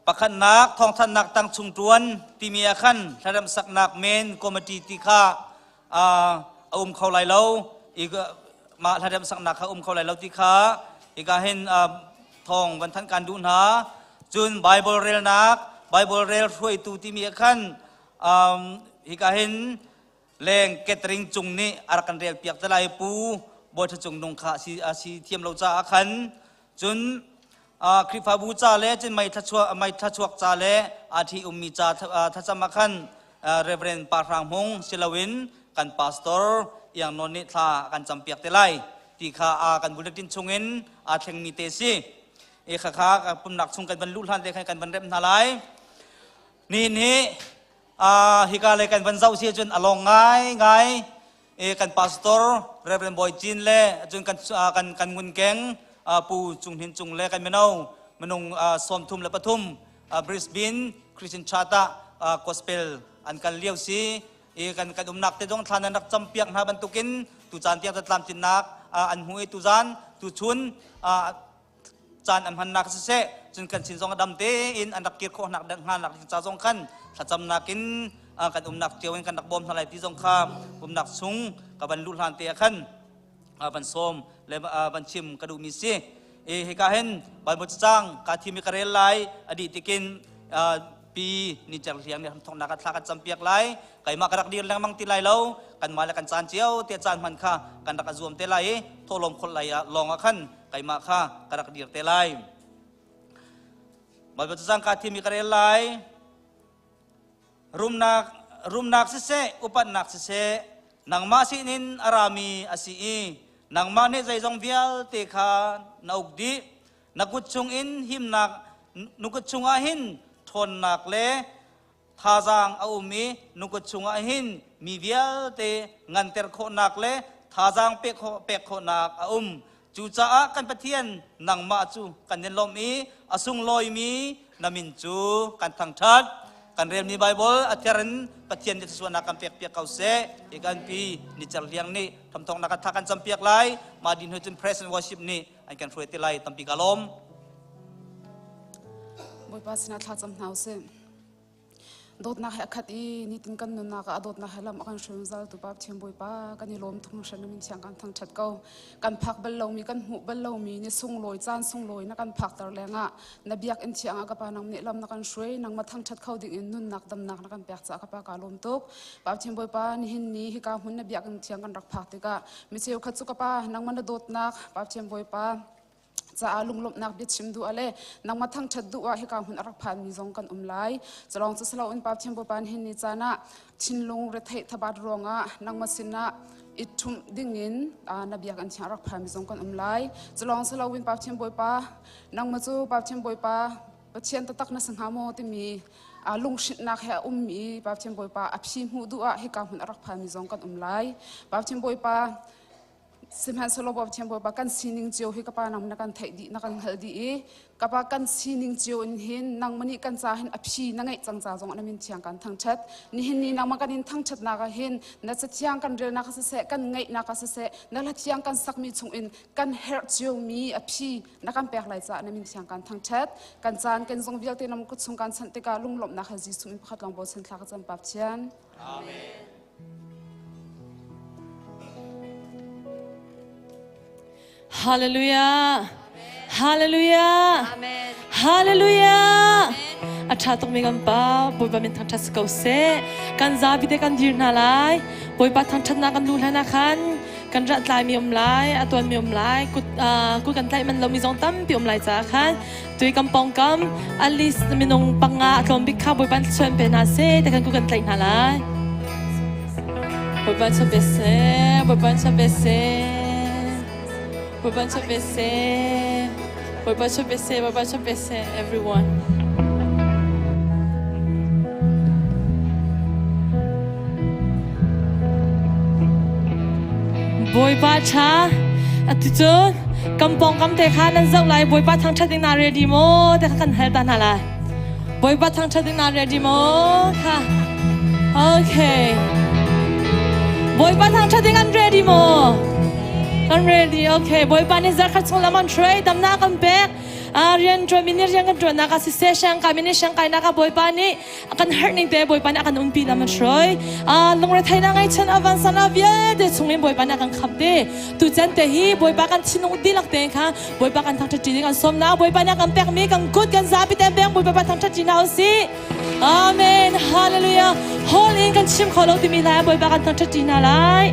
Pakhatnak thawngthanhnak tang chung ṭuan timi ah khan hlaremh saknak men committee ti kha a um kho lai lo i mah hlaremh saknak kha um kho lai lo ti kha hika hin thawng van thanh kan duh hna. Cun Bible relnak, Bible rel hruaitu timi ah khan hika hin leng catering cung nih a rak kan rel piak te lai pu Bawi Ṭha Cung Nung kha a si thiam lo caah khan. Cun Khrihfabu ca le cun mei thla chuak ca le aa ṭhi ummi ca thlacam ah khan Reverend Pa Hrang Hmung siloin kan pastor Iang Nawn nih thla a kan campiak te lai ti kha kan bulletin chungin aa thlengmi te si. E khakha pumnak chung kan van luh hlan te khan kan van remh hna lai. Nihin hi hika le kan van zoh si cun a lawng ngai ngai e kan pastor Reverend Boy Chin le cun kan kan kan ngun keng Pu Cung Hnin Cung le kan mino minung 33 Brisbane Christian Church ah gospel an kal lio si i kan kan umnak te zong thlan an rak campiak hna bantukin tu caan tiang tlam tinnak an hmu i tu zan tu chun caan an hmannak siseh cun kan sin zong a dam tein an rak kir khawh nak hnga nak ding ca zong khan thlacamnak in kan umnak cio in kan rak bawm hna lai ti zong kha umnak chung ka van luh hlan te ah khan van sawm le van chim ka duhmi si. E hika hin Bible cacang ka thim i ka rel lai a dih tikin pi ni cer hliang nih thongnak a thla kan campiak lai. Keimah ka rak dir lengmang ti lai lo, kanmah le kan caan cio te caan hman kha kan rak a zuam te lai i thawhlawm khol lai ah lawng ah khan keimah kha ka rak dir te lai. Bawipa cacang ka thim i ka rel lai. Rumnak, rumnak siseh, upatnak siseh, nangmah sinin a rami a si i nangmah nih zeizong vialte kha na uk dih. Na kut chungin himnak, na kut chungah hin ṭhawnnak le thazaang a um i na kut chungah hin mi vialte nganter khawhnak le thazaang pek khawhnak a um. Cucaah kan Pathian nangmah cu kan in lawmh i a sunglawimi na min cu kan thangṭhat. Kan relmi Baibal a ther in Pathian nih thluachuahnak kan pekpiak ko seh. Hi kan pi ni cer hliang nih thamthawknak kan tha kan campiak lai. Mah din hnu cun praise and worship nih an kan hruai te lai. Tampi ka lawm. Bawipa sinah thlacam hna usih. Dawtnak he a khat i nitin kan nunnak ah a dawtnak he lam a kan hruai zungzal tu Pa Pathian Bawipa kan i lawm tuk hringhran na min thiang kan thangṭhat ko. Kan phak bal lomi kan hmuh bal lomi ni sunglawi caan sunglawi na kan phakter lengah na biakinn thiang ah ka Pa nang nih lam na kan hruai nangmah thangṭhat kho ding in nunnak damnak na kan pek caah ka Pa kaa lawm tuk. Pa Pathian Bawipa nihin ni hika hmun na biakinn thiang kan rak phak tikah mi cheukhat cu ka Pa nangmah na dawtnak Pa Pathian Bawipa caah lunglawmhnak biachim duh ah le nangmah thangṭhat duh ah hika hmun a rak phanmi zong kan um lai. Culawng cu siloin Pa Pathian Bawipa hin ni caan ah thinlung retheih thabat ruangah nangmah sinah i ṭhumh dingin na biakinn thiang a rak phanmi zong kan um lai. Culawng siloin Pa Pathian Bawipa nangmah cu Pa Pathian Bawipa Pathian taktak na si hnga maw timi lunghrinhnak he a ummi Pa Pathian Bawipa a phi hmuh duh ah hika hmun a rak phanmi zong kan um lai. Pa Pathian Bawipa Sihmanhsehlaw Pathian Bawipa kan sining cio hi ka pa nang na kan theih dih na kan hngalh dih i ka pa kan sining cio in hin nangmah nih kan ca hin a phi na ngeih cang ca zong na min thiang kan thangṭhat. Nihin ni nangmah kan in thangṭhatnak ah hin na cathiang kan relnak ah siseh kan ngaihnak ah siseh na hla thiang kan sakmi chungin kan herh ciomi a phi na kan pek lai caah na min thiang kan thangṭhat. Kan caan kan zong vialte na kut chung kan chanh tikah lunglawmhnak he Jesuh min pakhat lawng bochan thla ka cam Pathian. Amen. Hallelujah. Hallelujah. Amen. Hallelujah. A ṭha tukmi kan pa Bawipa min thangṭhat si ko seh. Kan zapi te kan dir hna lai. Bawipa thangṭhatnak kan luh hlan ah khan kan rat tlaimi um lai, a tuanmi um lai, kut kut kan tlaih man lomi zong tampi um lai caah khan tui kan pawngkam at least minung panga a tlawm bik kha Bawipa chuan pe hna seh te kan kut kan tlaih hna lai. Bawipa chuan pe seh, Bawipa chuan pe seh. Bawipa chuan pe seh. Bawipa chuan pe seh, Bawipa chuan pe seh, everyone. Bawipa ṭha atu cun kan pawngkam te kha nan zoh lai. Bawipa thangṭhat ding na ready maw te kha kan hal ta hna lai. Bawipa thangṭhat ding na ready maw kha? Okay, Bawipa thangṭhat ding an ready maw? Kan ready. Okay, Bawipa nih zarkhat chung lam an hruai, damnak kan pek. Rian ṭuan mi nih rian kan ṭuannak ah siseh, siangkai mi nih siangkainak ah Bawipa nih a kan herh ning te Bawipa nih a kan umpi lam an hruai. Lungretheinak ngaihchan a vansan a vialte chungin Bawipa nih a kan khamh te. Tu can te hi Bawipa kan thinlung dihlak te kha Bawipa kan thangṭhat ṭi ding an sawm na. Bawipa nih a kan pekmi kan kut kan zapi te beng Bawipa thangṭhat ṭi hna usih. Amen. Hallelujah. Hall in kan chim kho lo timi lai Bawipa kan thangṭhat ṭi hna lai.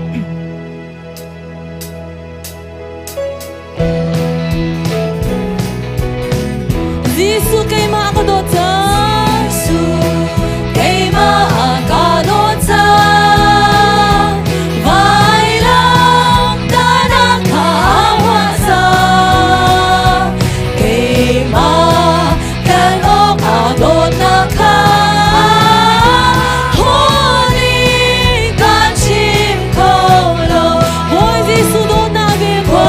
Jesuh keimah ka dawt cang. Jesuh keimah ka dawt cang. Vailam tanak kha huah cang. Keimah kan awk aa dawtnak kha Holy kan chim kho lo. Bawi Jesuh dawtnak vel kho.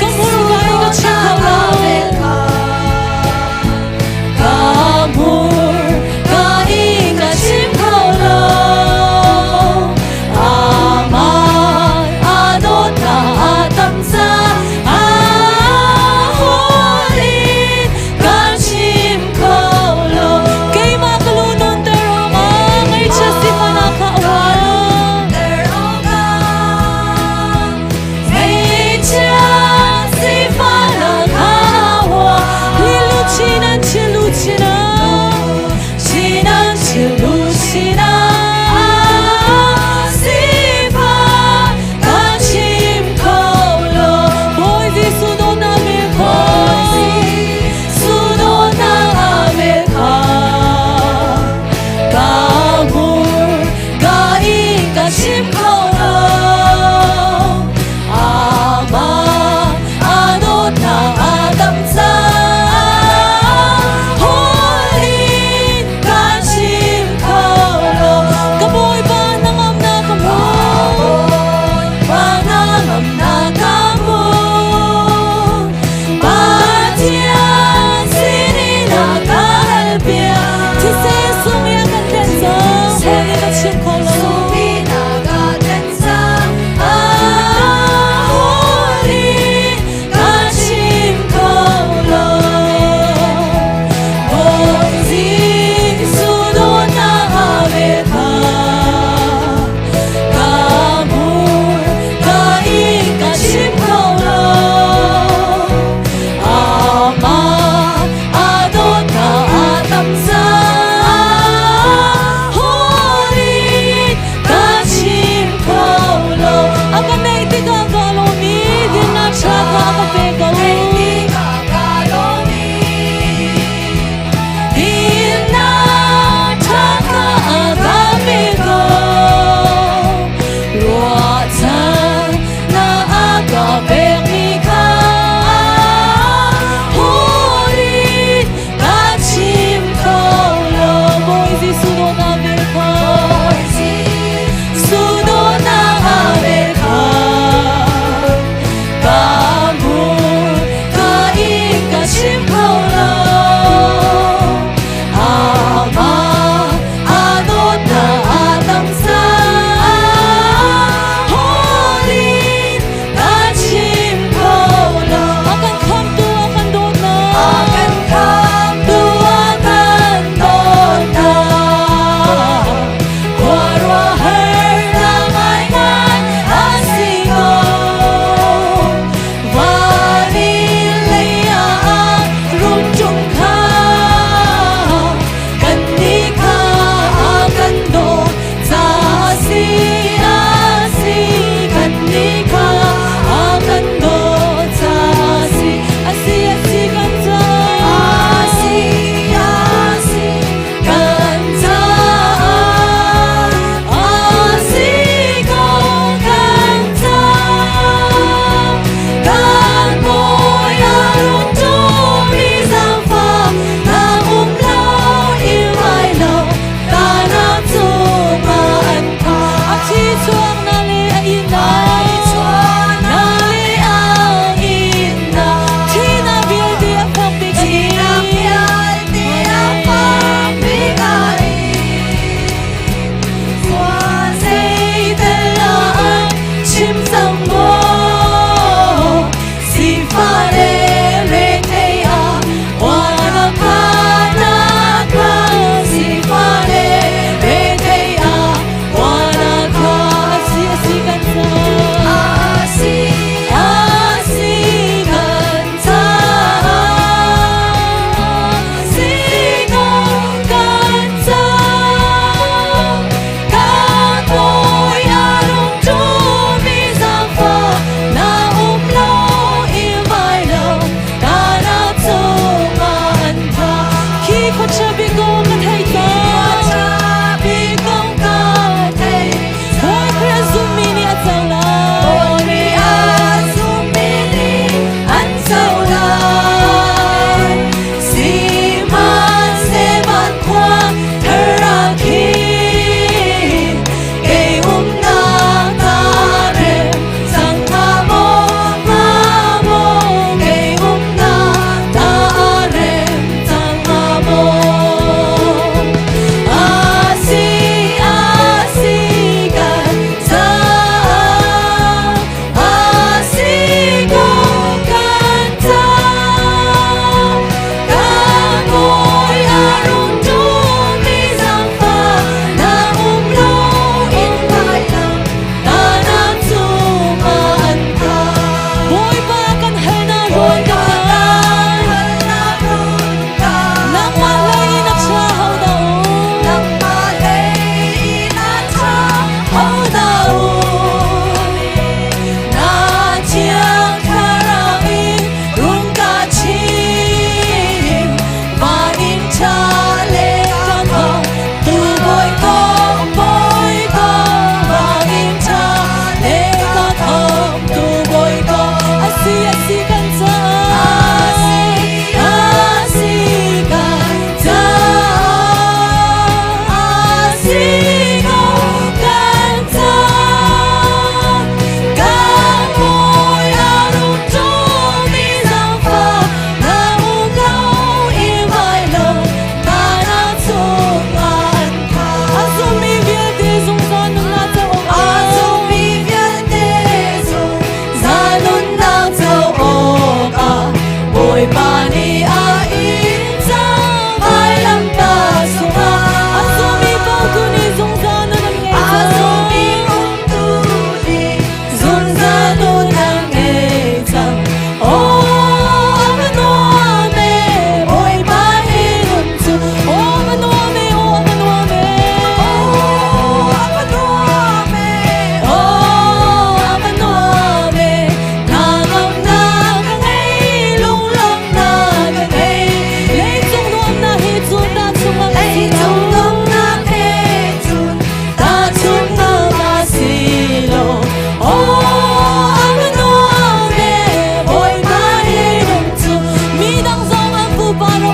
Ka hmurka in ka chim kho lo. Ka hmurka in ka chim kho lo. Amah aa dawtnak aa tam caah Holy kan chim kho lo. Keimah ka lu nawnter awkah ngaihchia sifahnak kha a huat. Ngaihchia sifahnak kha a huat. Lilu chinan chilu chinan chinan chilu chinan sifah kan chim kho lo. Bawi Jesuh dawtnak vel kho. Jesuh dawtnak vel kha. Ka hmur ka in ka chim kho lo. Amah a dawtnak a tam caah.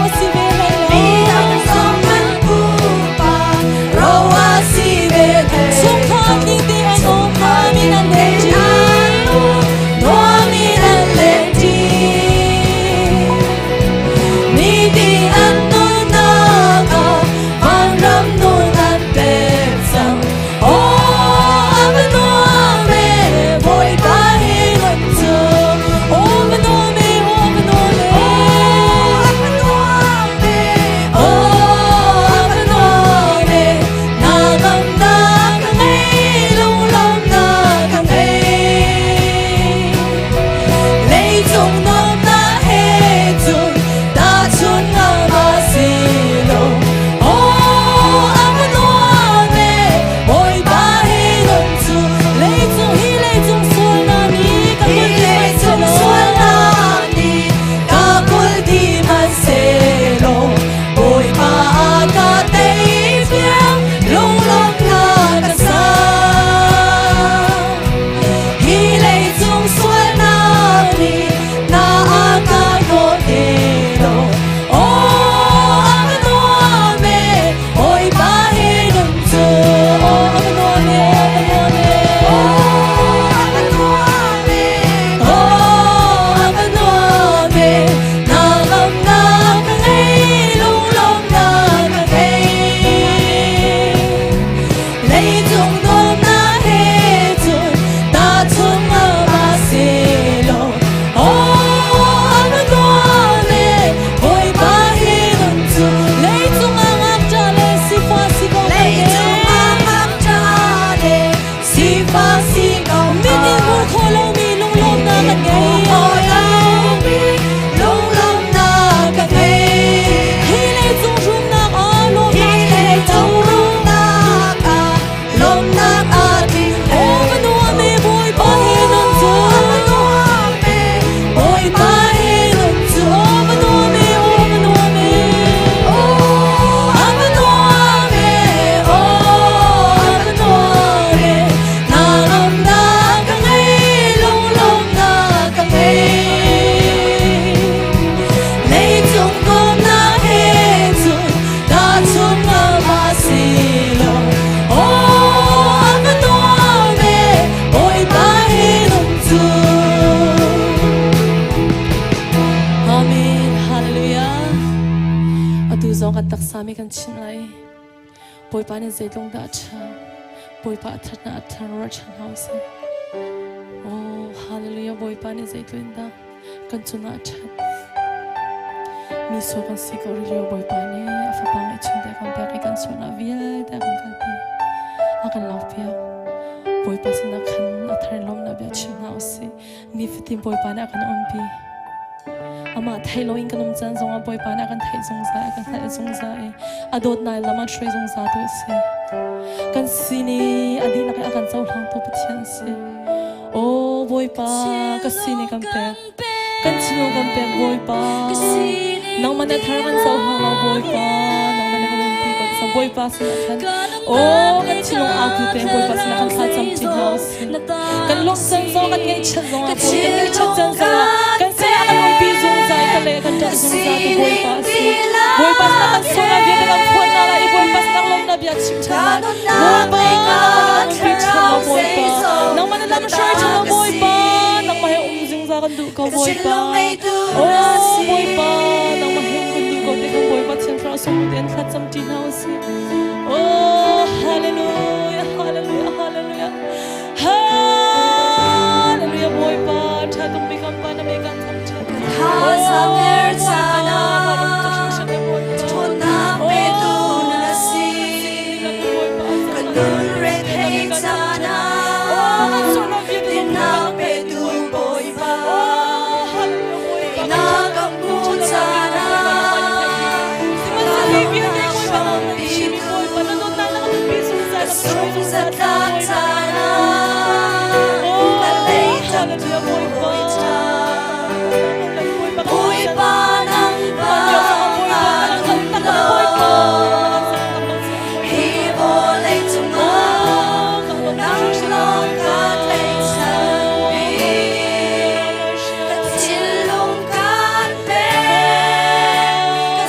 a si ve hlei lo. Midang zong an pupa ro a si ve hlei lo. Chungkhar ning te an um, nuam in an leng ṭi. Nuam in an leng ṭi. Mi an nunnak ah vanram nun an pek cang. Aw, a va nuam e, Bawipa he nun cu. Aw, va nuam e, aw, va nuam e. Aw, a va nuam e, aw, a va nuam e. Na ngamnak ka ngei, lunglawmhnak ka ngei. Leicung nuamhnak he cun tahchunh ngam a si lo. Aw, a va nuam e, Bawipa he nun cu. Leicung hi leicung sualnak nih ka Hi kulh ti leicung hmanhsehlaw. sualnak nih ka kulh ti hmanhsehlaw, Bawipa a ka tei piak, lunglawmhnak ka sang. Hi leicung sualnak nih na a ka hnawh ti lo. Aw, a va nuam e, Bawipa he nun cu. Aw, a va nuam e, aw, a va nuam e. Aw, a va nuam e, aw, a va nuam e. Na ngamnak ka ngei, lunglawmhnak ka ngei. Leicung nuamhnak he cun tahchunh ngam a si lo. Aw, a va nuam e, Bawipa he nun cu. Leicung ah ngakṭah le sifah si ko kan Leicung ah ngakṭah le sifah si ko Mit in hmuh khawh lomi lunglawmhnak kan ngei. Lunglawmhnak ka ngei. Hi leicung rumnak ah Hi lawmhnak ka ngei leicung lo. rumnak ah lawmhnak a tling Aw, va nuam e, Bawipa he nun cu. Aw, va nuam e, Bawipa he nun cu. Aw, va nuam e, aw, va nuam e. Aw, a va nuam e, aw, a va nuam e. Na ngamnak ka ngei, lunglawmhnak ka ngei. Leicung nuamhnak he cun tahchunh ngam a si lo. Aw, a va nuam e, Bawipa he nun cu. Amen. Hallelujah. Atu zong kan taksa mi kan chim lai. Bawipa nih zeitlung dah a ṭha. Bawipa a ṭhatnak a ṭhan ruah ṭhan hau si. Oh, hallelujah. Bawipa nih zeitluk in dah kan cungah a ṭhat. Mi sual kan si ko rih lio Bawipa nih a fapa ngeihchun te a kan pek i kan sualnak vialte a kan kalpi. A kan lakpiak. Bawipa sinah khan a thar in lawmhnak bia chim hna usih. Nifatin Bawipa nih a kan umpi. Amah thei loin kan um caan zongah Bawipa nih a kan theih zungzal, a kan hngalh zungzal i a dawtnak lam an hruai zungzal tu a si. Kan sin i a dihlak in a kan cohlangtu Pathian a si. Aw Bawipa, ka sin i kan pek. Kan thinlung kan pek Bawipa. Nangmah na thar kan cohlang lo Bawipa. Nangmah na kan umpi ko sa Bawipa sinah khan. Aw kan thinlung au tu te Bawipa sinah kan thlacam ṭi hna usih. Kan lawmh caan zong kan ngaihchiat zong ah Bawi kan ngaihchiat caan zong ah kan sinah kan umpi zungzal ka le kan ṭah zungzal tu Bawipa a si. Bawipa sinah kan sualnak vialte kan phuan hna lai i Bawipa sinah lawmhnak bia chim ṭhan lai. Bawipa nangmah na kan umpi ṭhan lo Bawipa. Nangmah na lam hruai ṭhan lo Bawipa. Nangmah he um zungzal kan duh ko Bawipa. Oh Bawipa nangmah he um kan duh ko ti kan Bawipa Thiang Thlarau sung tein thlacam ṭi hna usih. Oh hallelujah hallelujah hallelujah. Hallelujah Bawipa ṭha tuk mi kan pa na mi kan thangṭhat. Thazaang er caan ah ṭhawnnak petu na si. Ka nun rethei caan ah dinnak petu Bawipa. Na ka hmuh caan ah ka lawmhnak hrampitu. Ka sung zatlak caan ah ka leitlaktu hawi ṭha. Bawipa nang bang an um lo. Hi vawlei cungah nang lawng ka tlaihchan bik. Ka thinlung kaan pek, ka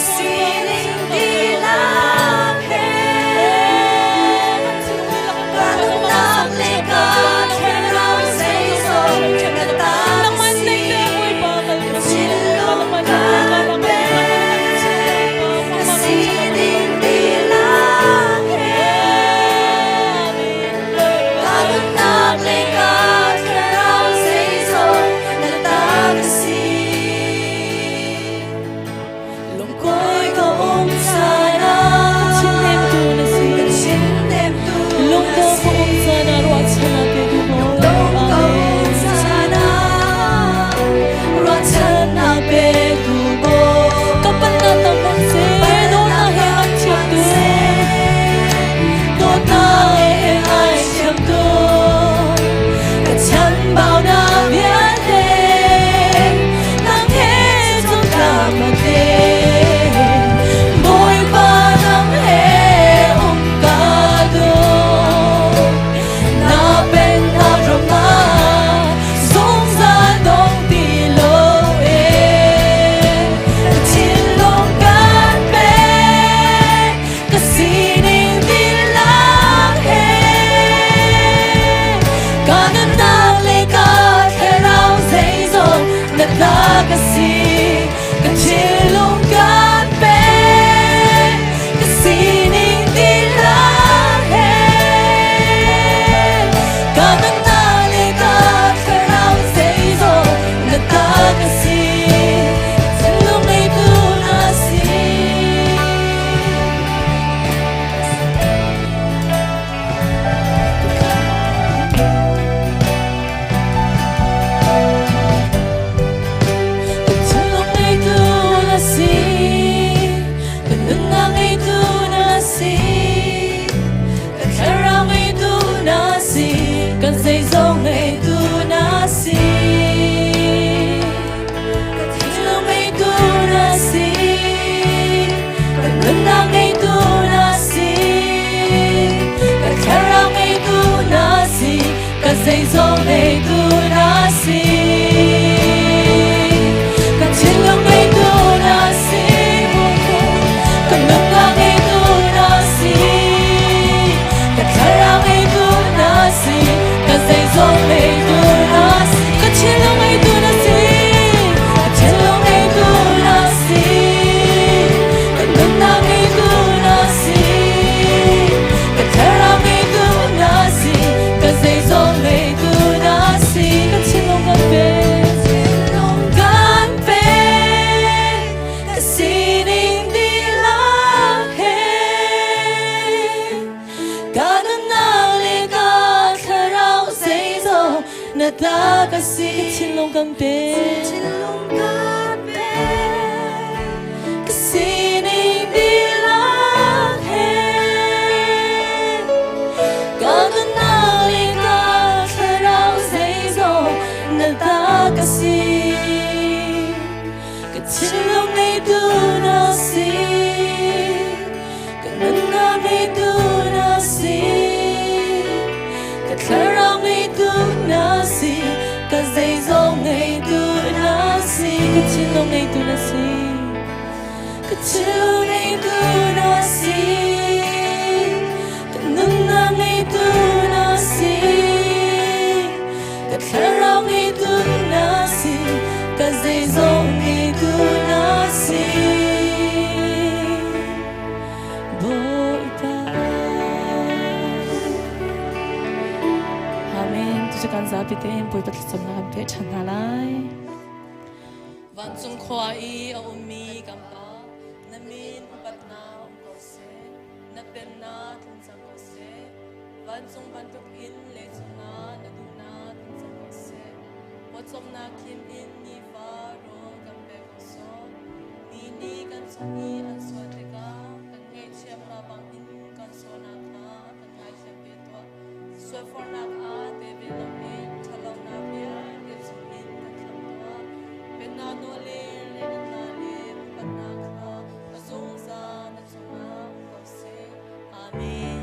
zeizong ngeitu na si. Ka thinlung ngeitu na si, ka nunnak ngeitu na si, ka thlarau ngeitu na si, ka zeizong ngeitu na si, ka thinlung ngeitu na si, ka thinlung ngeitu na si, ka nunnak ngeitu na si, ka thlarau ngeitu na si, ka zeizong ngeitu na si, ka thinlung kan pek, thinlung kan pek, ka sining dihlak he. Ka nunnak le ka thlarau zeizong na ta ka si. Ka thinlung kan pek. Thinlung kan pek. Ka sining dihlak he. Ka nunnak le ka thlarau zeizong na ta ka si. Ka thinlung ngeitu na si. Ka nunnak ngeitu na si. Ka thlarau ngeitu na si. Ka zeizong ngeitu na si. Ka thinlung ngeitu na si. Ka thinlung ngeitu na si. Ka nunnak ngeitu na si. Ka thlarau ngeitu na si. Ka zeizong ngeitu na si. Bawipa. Amen. Tu cu kan zapi tein Bawipa thlacamnak kan peh ṭhan hna lai. Vancung khua i a ummi kan Pa, na min upatnak um ko seh. Na pennak tlung cang ko seh. Vancung bantuk in leicung ah na duhnak tlung cang ko seh. Pawcawmnak khim in nifa rawl kan pe ko sawh. Mi nih kan cung i an sual tikah kan ngaihthiam hna bangin kan sualnak kha kan ngaithiam ve tuah. Sualforhnak ah te ve loin ṭhatlonak vialte chungin kan khamh tuah. Pennak nawl le lenatnak le upatnak kha a zungzal na cungah um ko seh. Amen.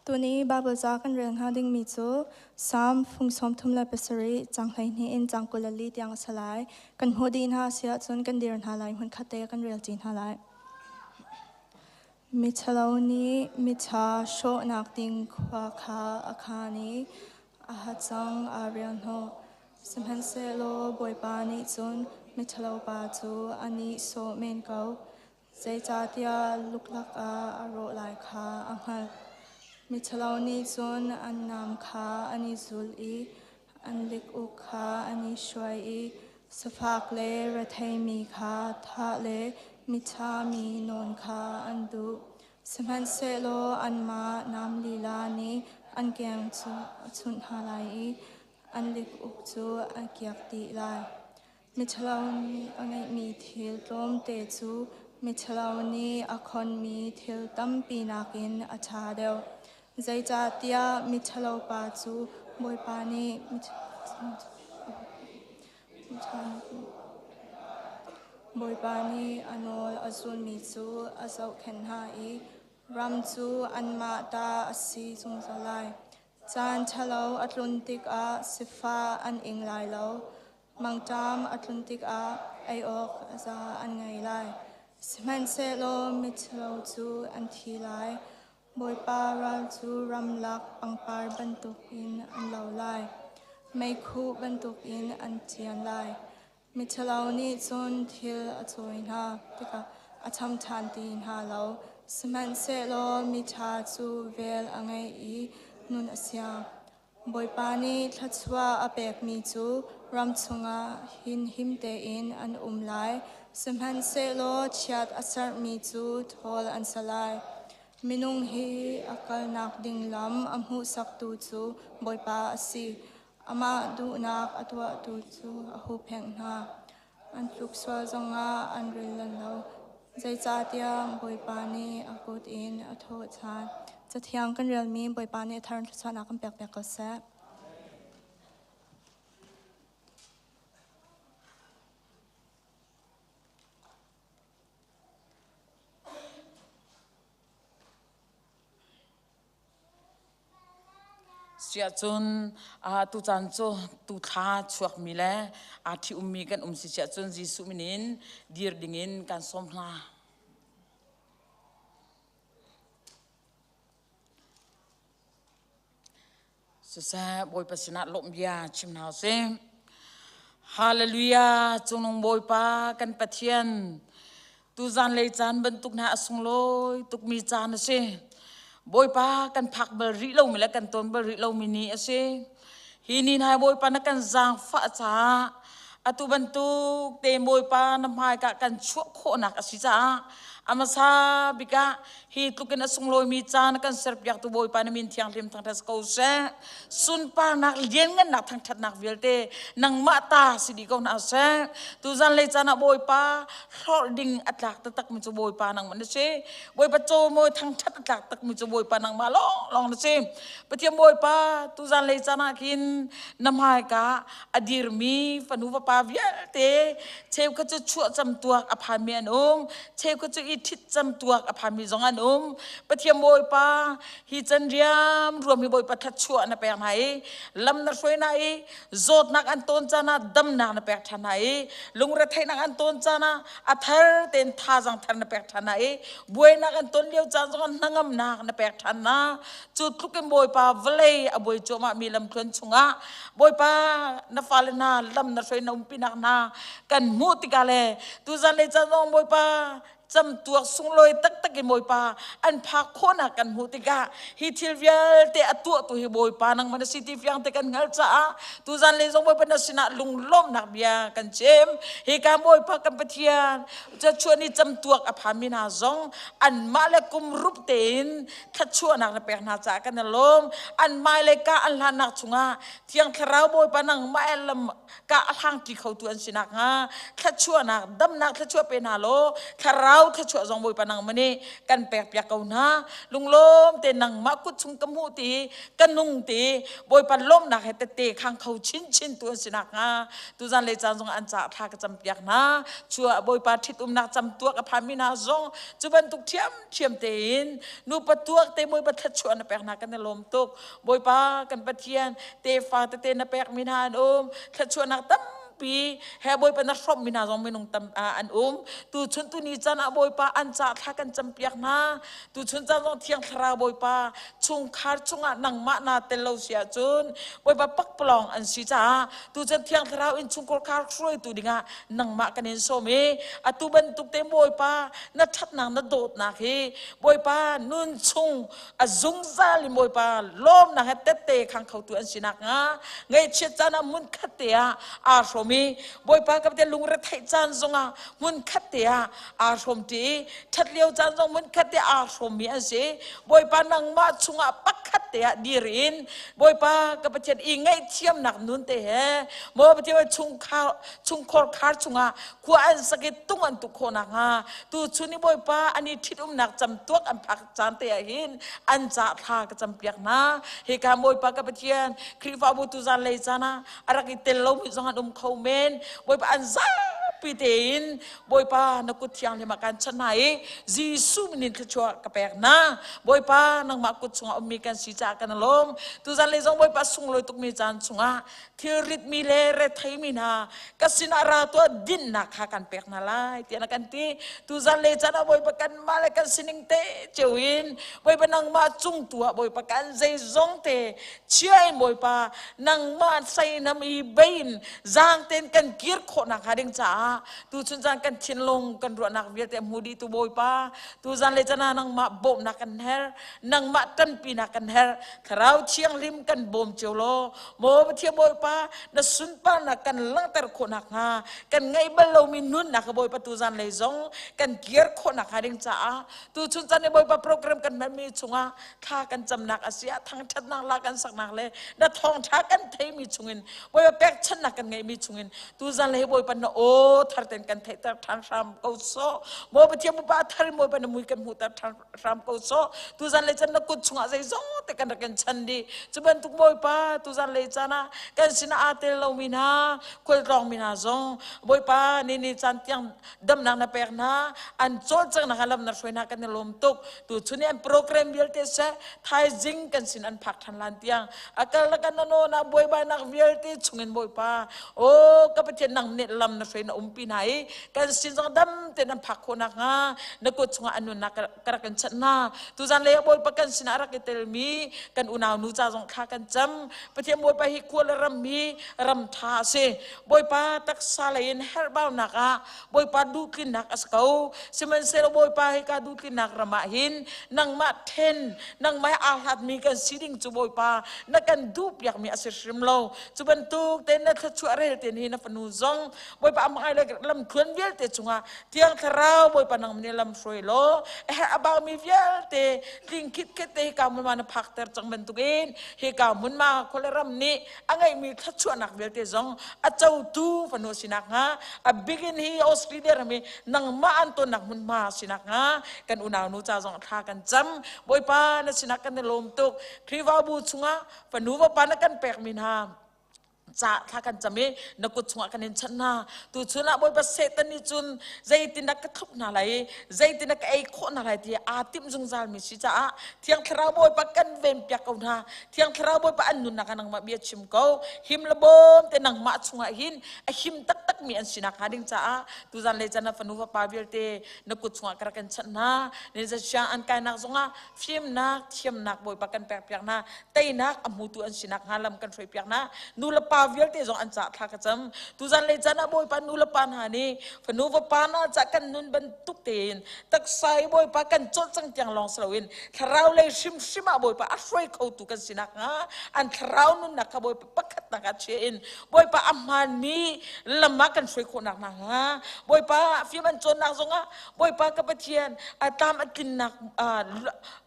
Tuni Bible ca kan rel hnga dingmi cu Salm fung 37 cang 12 in cang 24 tiang a si lai. Kan hmuh dih hna si ahcun kan dir hna lai hmun khat te kan rel ci hna lai. Miṭhalo nih miṭha hrawhnak ding khua kha a khaan i a hacang aa rialhnawh. Sihmanhsehlaw Bawipa nih cun miṭhalopa cu a nihsawh men ko. Zeicahtiah luklak ah a rawh lai kha a hngalh. Miṭhalo nih cun an nam kha an i zul i an lik-uk kha an i hruai i sifak le retheimi kha thah le miṭha mi nawn kha an duh. Sihmanhsehlaw anmah nam lila nih an keng cu a chunh hna lai i an lik-uk cu a kiak dih lai. Miṭhalo nih a ngeihmi thil tlawmte cu miṭhalo nih a khonmi thil tampi nakin a ṭha deuh. Zeicahtiah miṭhalo pa cu Bawipa nih Bawipa nih a nawl a zulmi cu a zohkhenh hna i ram cu anmah ta a si zungzal lai. Caan ṭhalo a tlun tikah sifah an ing lai lo. Mangṭam a tlun tikah ei awk a za an ngei lai. Sihmanhsehlaw miṭhalo cu an thi lai. Bawipa ral cu ramlak pangpar bantukin an lo lai. Meikhu bantukin an ṭian lai. Miṭhalo nih cun thil a cawi hna tikah a cham ṭhan ti hna lo. Sihmanhsehlaw miṭha cu vel a ngei i nun a siang. Bawipa nih thluachuah a pekmi cu ram chungah hin him tein an um lai, sihmanhsehlaw chiat a serhmi cu ṭhawl an si lai. Minung hi a kalnak ding lam a hmuhsaktu cu Bawipa a si. Amah duhnak a tuahtu cu a huhphenh hna. An tluk sual zongah an ril lan lo. Zeicahtiah Bawipa nih a kut in a thawh ṭhan. Cathiang kan relmi Bawipa nih a thar in thluachuahnak kan pek piak ko seh. Siahcun tucaan cu tuthla chuakmi le aa ṭhi-ummi kan um si siahcun Jesuh min in dir dingin kan sawm hna. Siseh Bawipa sinah lawmh bia chim hna usih. Hallelujah cungnung Bawipa kan Pathian tuzan lei caan bantuk hna a sunglawi tukmi caan a si. Bawipa kan phak bal rih lomi le kan ton bal rih lomi ni a si. Hi ni hna Bawipa na kan zaangfah caah atu bantuk te Bawipa na hmaika kan chuah khawhnak a si caah a hmasa bik ah Hi tlukin a sunglawimi caan kan serpiaktu Bawipa na min thianghlim thangṭhat ko seh. Sunparnak lianngannak thangṭhatnak vialte nangmah ta si dih ko hna seh. Tuzan lei caan ah Bawipa hlorh ding a tlak taktakmi cu Bawipa nangmah na si. Bawipa cawimawi thangṭhat a tlak takmi cu Bawipa nangmah lawnglawng na si. Pathian Bawipa tuzan lei caan ah khin na hmaika a dirmi fanu vapa vialte cheukhat cu chuah camtuak a phanmi an um cheukhat cu i ṭhit camtuak a phanmi zong an um Pathian Bawipa hi can riam ruam hi Bawipa thluachuah na pek hna i lam na hruai hna i zawtnak an tawn caan ah damnak na pek ṭhan hna i lungretheihnak an tawn caan ah a thar tein thazaang thar na pek ṭhan hna i buainak an ton lio caan zong ah hnangamnak na pek ṭhan hna cu tluk in Bawipa vawlei a buai cuahmah mi lamthluan chungah Bawipa na fale hna lam na hruai na umpinak hna kan hmuh tikah le tuzan le caan zong Bawipa camtuak sunglawi taktak in Bawipa an phak khawhnak kan hmuh tikah hi thil vialte a tuahtu hi Bawipa nangmah na si ti fiang te kan hngalh caah tuzan le zong Bawipa na sinah lunglawmhnak bia kan chim hi ka Bawipa kan Pathian cachuah ni camtuak a phami hna zong anmah le kum rup tein thluachuahnak na pek hna caah kan i lawm an hmailei ka an hlannak chungah thiang thlarau bawipa nangmah lam ka a hlangṭi khotu an si nakhnga thluachuahnak damnak thluachuah pe hna law thlarau Thlarau thluachuah zong Bawipa nangmah nih kan pek piak ko hna. Lunglawm te nangmah kut chung ka hmuh ti ka nung ti Bawipa lawmnak he tette khang kho chinchin tu an si nakhnga tuzan le caan zong an caah thla ka cam piak hna. Chua Bawipa ṭhitumnak camtuak a phami hna zong cu bantuk ṭhiamṭhiam tein nupa tuak te Bawipa thluachuah na pek hna kan i lawm tuk. Bawipa kan Pathian tefa tete na pekmi hna an um thluachuahnak tam tampi he Bawipa na hrawmmi hna zong minung tam an um. Tuchun tuni caan ah Bawipa an ca thla kan campiak hna. Tuchun caan zong Thiang Thlarau Bawipa chungkhar chungah nangmah naa tel lo si ahcun Bawipa pakpalawng an si caah tuchan Thiang Thlarau in chungkhar khar hruaitu dingah nangmah kan in sawm i atu bantuk te Bawipa na ṭhatnak na dawtnak hi Bawipa nun chung a zungzal in Bawipa lawmnak he tette khang khotu an si nakhnga ngaihchiat caan ah hmun khat te ah aa hrawm i Bawipa ka te lungretheih caan zongah hmun khat te ah aa hrawm ṭi i ṭhat lio caan zong hmun khat te aa hrawmmi an si. Bawipa nangmah chungah pakhat te ah dir in Bawipa ka Pathian i ngaihthiamnak nun te he maw Pathian chungkhar chungkhor khar chungah khua an sak i tung an tuk khawh nakhnga tuchun i Bawipa an i ṭhitumnak camtuak an phak caan te ah hin an ca thla ka campiak hna. Hika Bawipa ka Pathian Khrihfabu tuzan lei caan ah a rak i tel lomi zong an um kho men. Bawipa an zapi tein Bawipa na kut thianghlim ah kan chanh hna i Jesuh min in thluachuah ka pek hna. Bawipa nangmah kut chungah ummi kan si caah kan lawm. Tuzan lei zong Bawipa sunglawi tukmi caan chungah thilritmi le retheimi hna ka sinah ra tuah dinnak kha kan pek hna lai tiah na kan ti. Tuzan le caan ah Bawipa kanmah le kan sining te cio in Bawipa nangmah cung tu ah Bawipa kan zeizong te chia in Bawipa nangmah seinam i bein zaang tein kan kir khawh nakhnga ding caah tuchun caan kan thinlung kan ruahnak vialte hmu dih tu Bawipa tuzan le caan ah nangmah bawmhnak kan her nangmah ṭanpinak kan her Thlarau Thianghlim kan bawm cio law Maw Pathian Bawipa na sunparnak kan langhter khawh nakhnga kan ngeih bal lomi nunnak ka Bawipa tuzan lei zong kan kir khawh nakhnga ding caah tuchun caan i Bawipa program kan hmanmi chungah thla kan camnak a si ah thangṭhatnak la kan saknak le na thawngṭha kan theimi chungin Bawipa pekchanhnak kan ngeihmi chungin tuzan le hi Bawipa na aw thar ten kan theihter ṭhan hram ko sawh Maw Pathian Bawipa a thar in Bawipa na mui kan hmuhter ṭhan hram ko sawh tuzan le can na kut chungah zeizong te kan rak in chan dih cu bantuk Bawipa tuzan le caan ah kan sinah aa tel lomi hna khualtlawngmi hna zong Bawipa ni ni caan tiang damnak na pek hna an cawlcanghnak ah lam na hruai hna kan i lawm tuk tuchun i an program vialte seh thaizing kan sin an phak ṭhan lan tiang a kal na kan na na buaibainak vialte chungin Bawipa o ka Pathian nang nih lam na hruai na umpi hna i kan sin zong dam tein an phak khawh nakhnga na kut chungah an nunnak ka rak in chanh hna tuzan lei ah Bawipa kan sinah rak i telmi kan unau nu ca zong thla kan cam Pathian Bawipa hi khua le ram hi ram ṭha a si Bawipa taksa lei in herhbaunak ah Bawipa duhtlinnak a si ko sihmanhsehlaw Bawipa hi ka duhtlinnak ram ah hin nangmah then nangmah he aa hlatmi kan si ding cu Bawipa na kan duhpiakmi a si hrim lo cu bantuk tein na thluachuah rel tein hi na fanu zong Bawipa amah le lamthluan vialte cungah Thiang Thlarau Bawipa nang nih lam hruai law a herh a baumi vialte tling khitkhet te hika hmunhma na phakter cang bantukin hika hmunhma khua le ram nih a ngeihmi thluachuahnak vialte zong a cotu fanu si nakhnga a bikin hi Australia ram i nangmah an tonnak hmunhma si nakhnga kan unau nu ca zong thla kan cam Bawipa na sinah kan i lawm tuk Khrihfabu chungah fanu vapa na kan pekmi hna ca thla kan cam i na kut chungah kan in chanh hna tuchun ah Bawipa Satan nih cun zeitindah ka thluk hna lai i zeitindah ka ei khawh hna lai ti aa timh zungzal mi si caah Thiang Thlarau Bawipa kan ven piak ko hna Thiang Thlarau Bawipa an nunnak ah nangmah bia chim ko him le bawm te nangmah chungah hin a him taktak mi an sinak hnga ding caah tuzan le chan na fanu fapa vialte na kut chungah ka rak in chanh hna ni siang an kainak zongah fimnak thiamnak Bawipa kan pek piak hna teinak a hmutu an sinak hnga lam kan hruai piak hna nu le pa vialte zong an cah thla ka cam tuzan le caan ah Bawipa nu le pa hna nih fanu va na ca kan nun bantuk tein taksa i Bawipa kan cawlcang tiang lawng si loin thlarau lei hrimhrim ah Bawipa a hruai khotu kan sinak hnga an thlarau nunnak kha Bawipa pakhatnak ah chia in Bawipa a hmaanmi lam ah kan hruai khawhnak hna hnga Bawipa fim an cawnnak zongah Bawipa ka Pathian a tlam a tlinnak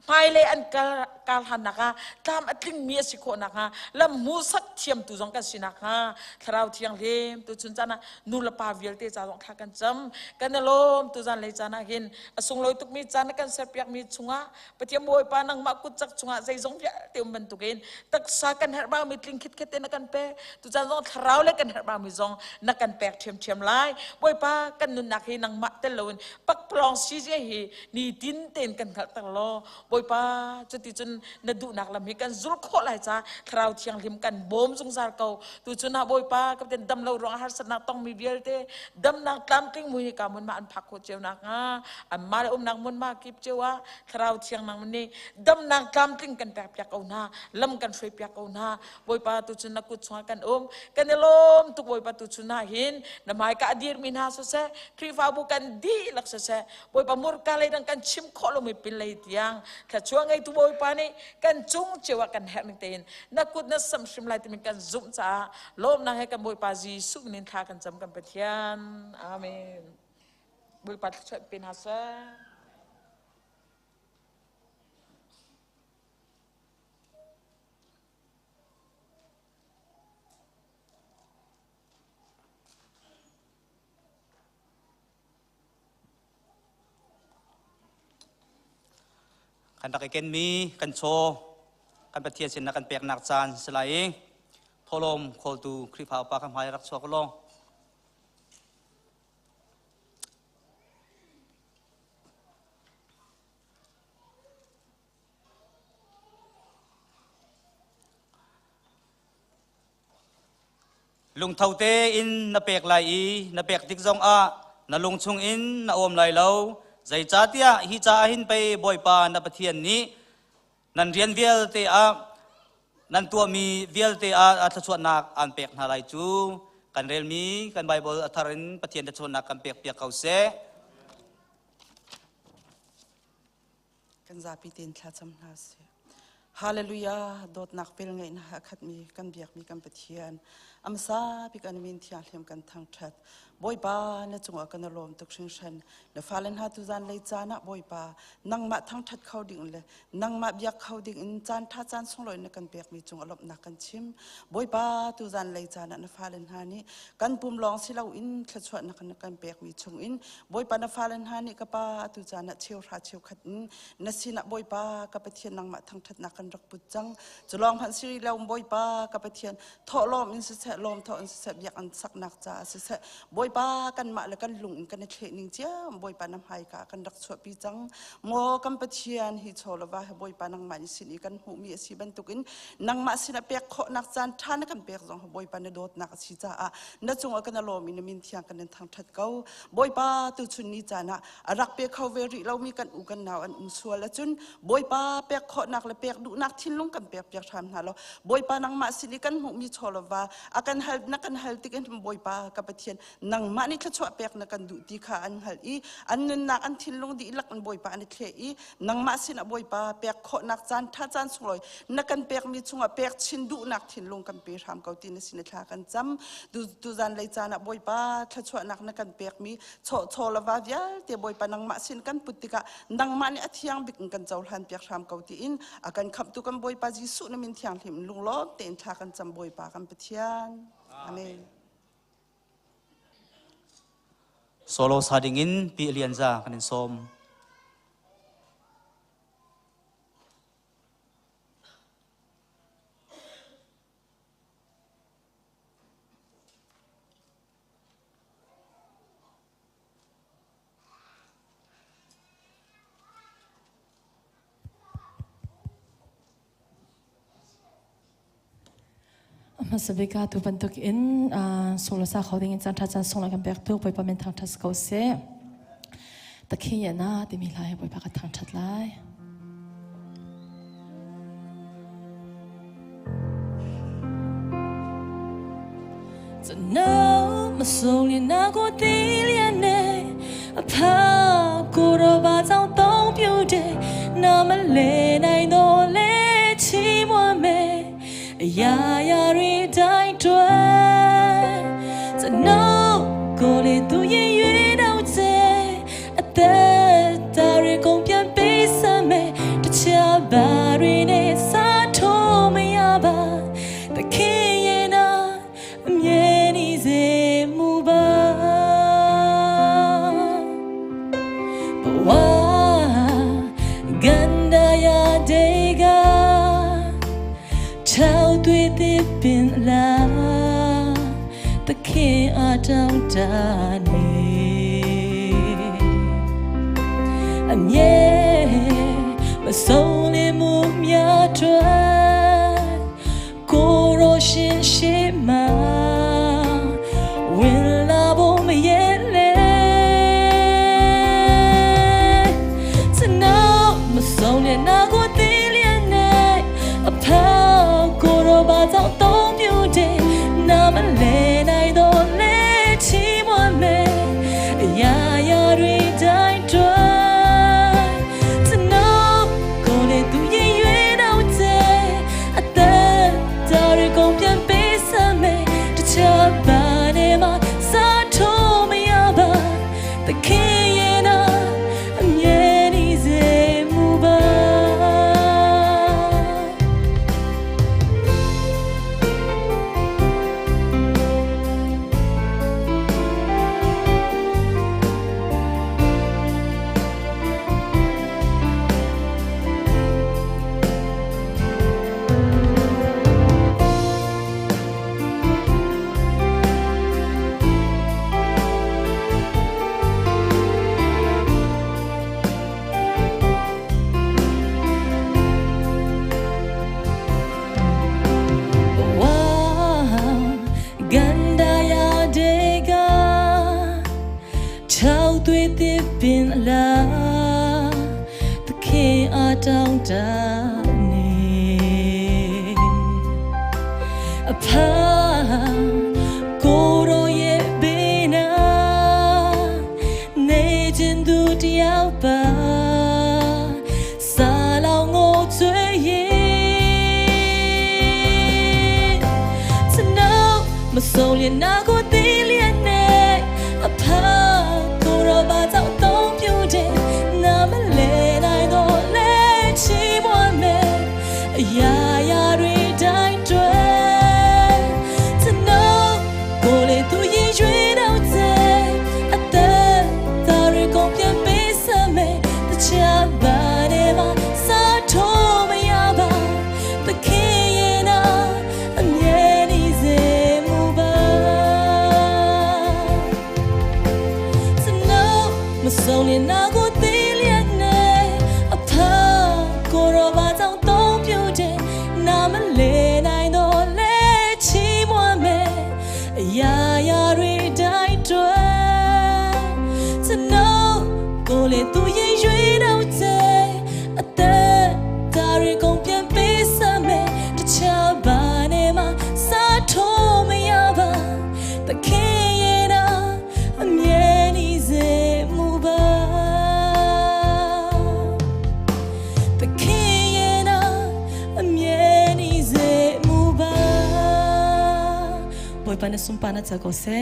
hmailei an kal kar hlannak ah tlam a tlingmi a si khawh nakhnga lam hmuhsak thiamtu zong kan si nakhnga. nakhnga Thlarau Thianghlim tuchun caan ah nu le pa vialte ca zong thla kan cam. Kan i lawm tuzan lei caan ah hin a sunglawi tukmi caan na kan serpiakmi chungah Pathian Bawipa nangmah kutcak chungah zeizong vialte um bantukin taksa kan herh baumi tling khitkhet te na kan pek. Tucaan zong thlarau le kan herh baumi zong na kan pek ṭhiamṭhiam lai. Bawipa kan nunnak hi nangmah tel loin pakpalawng si zia hi nitin tein kan hngalhter law Bawipa cuticun na duhnak lam hi kan zul khawh lai ca Thlarau Thianghlim kan bawm zungzal ko. Tuchun ah Bawipa kapten dam lo ruangah harsatnak tongmi vialte damnak tlamtling mui hi ka mun ma an phak khawh cio nak hnga anmah le umnak mun ma kip cio ah Thlarau Thiang nang nih damnak tlamtling kan pek piak ko hna lam kan hruai piak ko hna. Bawipa tuchun na kut chungah kan um kan i lawm tuk. Bawipa tuchun ah hin na hmaika a dirmi hna siseh Khrihfabu kan dihlak siseh Bawipa murka lei dang kan chim khawh lomi pin lei tiang thluachuah ngeitu Bawipa nih kan cung cio ah kan herh ning tein na kut na sam hrim lai timi kan zumh caah lawmnak he kan Bawipa Jesuh min thla kan cam kan Pathian. Amen. Bawipa thluachuah pe hna seh. Kan rak i kenmi kan chaw kan Pathian sin na kan peknak caan si lai i thawhlawm khawltu Khrihfa upa kan hmai rak chuak law. Lungtho tein na pek lai i na pek tik zongah na lung chungin na awm lai lo. Zeicahtiah hi ca hin pei Bawipa na Pathian nih nan rian vialte ah nan tuahmi vialte ah thluachuahnak aan pek hna lai cu. Kan relmi kan Baibal a thar in Pathian thluachuahnak kan pek piak ko seh. Kan zapi tein thlacam hna sih. Hallelujah. Dawtnak vel ngeihnak a khatmi kan biakmi kan Pathian amsa bik an min thianghlim kan thangthat. Bawipa, na cungah kan lawm tuk hringhran. Na fale hna tu zan lei caan ah Bawipa nangmah thangthat kho ding le nangmah biak kho ding in caan tha caan sunglawi na kan pekmi cung a lawmhnak kan chim. Bawipa, tu zan lei caan ah na fale hna nih kan pum lawng si loin thluachuahnak na kan pekmi chung in Bawipa, na fale hna nih ka pa atu caan ah cheuhra cheukhat in na sinah Bawipa ka Pathian nangmah thangṭhatnak kan rak put cang. Cu lawng hmanh si rih lo, Bawipa ka Pathian, thawhlawm in siseh, lawm thawh in siseh, biakinn saknak caah siseh, Bawipa kanmah le kan lung in kan i thleh ning cio Bawipa na hmaika kan rak chuahpi cang. Maw kan Pathian, hi chaw le va hi Bawipa nangmah ni sin i kan hmuhmi a si bantukin nangmah sinah pek khawhnak caan ṭha na kan pek zong Bawipa na dawtnak a si caah na cungah kan i lawm i na min thiang kan in thangṭhat ko. Bawipa, tuchun ni caan ah a rak pe kho ve rih lomi kan u kan nau an um sual ahcun Bawipa pek khawhnak le pek duhnak thinlung kan pek piak hram hna lo. Bawipa, nangmah sin i kan hmuhmi chaw le va a kan hal na kan hal tik in Bawipa ka Pathian nangmah nih thluachuah pek na kan duh ti kha an hngalh i an nunnak an thinlung dihlak in Bawipa an i thleh i nangmah sinah Bawipa pek khawhnak caan ṭha caan sunglawi na kan pekmi chungah pek chin duhnak thinlung kan pe hram ko ti na sin i thla kan cam. Tuzan lei caan ah Bawipa thluachuahnak na kan pekmi chaw chaw le va vialte Bawipa nangmah sin kan put tikah nangmah nih a thiang bik in kan cohlan piak hram ko tiin a kan khamhtu kan Bawipa Jesuh na min thianghlim in lunglawm tein thla kan cam Bawipa kan Pathian. Amen. Solo sa dingin Pi Lianza kan in sawm. Hmasa bik ah tu bantuk in solo sa kho ding in caan ṭha caan sung kan pek tu Bawipa min thangṭhat si ko seh. Takhi na timi hla hi Bawipa ka thangṭhat lai. မဆုံရင်နာကိုတီးလျက်နဲ့အဖကိုတော့ဘာကြောင့်တုံးပြူတယ်နာမလဲနိုင်တော့လဲချီးမွမ်းမယ်အရာရာတွေတိုင်းတွဲကျွန်တော်ကိုလေသူရင်ရွေးတော့တဲ့အသက်တာတွေကုန်ပြန်ပေးစမ်းမယ်တခြားဘာတွေနဲ့စားထိုးမရပါသခင်ရဲ့နာ Wa gandaya dega ချောက်တွေ့တဲ့ပင်လာတခင်အတောင်တနေအမြဲမဆုံးလင်းမှုများထွက်ကိုရောရှင်ရှိမှဝင်လာဖို့မရဲလေစနောမဆုံးတဲ့နာကိုသိလျက်နေအဖေကိုရောဘာကြောင့်တုံးပြတဲ့နာမလဲနိုင်တော့လေချီးမွမ်းမယ်အရာရာတွေတိုင်းတွေစနောကိုလေသူရင်ရွေးတော့တဲ့အသက်တာတွေကုန်ပြန်ပေးစမ်းမယ်တခြားဘာနဲ့မှစားထိုးမရပါသခင်ရဲ့နာအမြဲတည်စေမူပါ ဝါကန်ဒါယာဒေကချောက်သွေးတဲ့ပင်လာသခင်အတောင်တနေအဖကိုရောရဲ့ဘေးနာနေခြင်းသူတယောက်ပါစာလောင်ကိုချွေရင် စနောမဆုံးလျနာကိုသိလျက်နေအဖကိုရောဘာကြောင့်တုံးပြတဲ့နာမလဲနိုင်တော့လဲချီးမွမ်းမယ်အရာရာတွေတိုင်းတွေစနောကိုလေသူရင်ရွေးတော့တဲ့အသက်တာတွေကုန်ပြန်ပေးစမယ်တခြားဘာတွေမှစားထိုးမရပါသခင်ရဲ့နာအမြဲတည်စေမူပါစနောမဆုံးလနာကိုသိလျက်နေအဖကိုရောဘာကြောင့်တုံးပြတဲ့နာမလဲနိုင်တော့လဲချီးမွမ်းမယ်အရာရာတွေတိုင်းတွေစနောကိုလေသူရင်ရွေးတော့တဲ့အသက်တာတွေကုန်ပြန်ပေးစမယ်တခြားဘာနဲ့မှစားထိုးမရပါသခင်ရဲ့နာအမြဲတည်စေမူပါသခင်ရဲ့နာအမြဲတည်စေမူပါဘွေပနစုံပနာချကောဆေ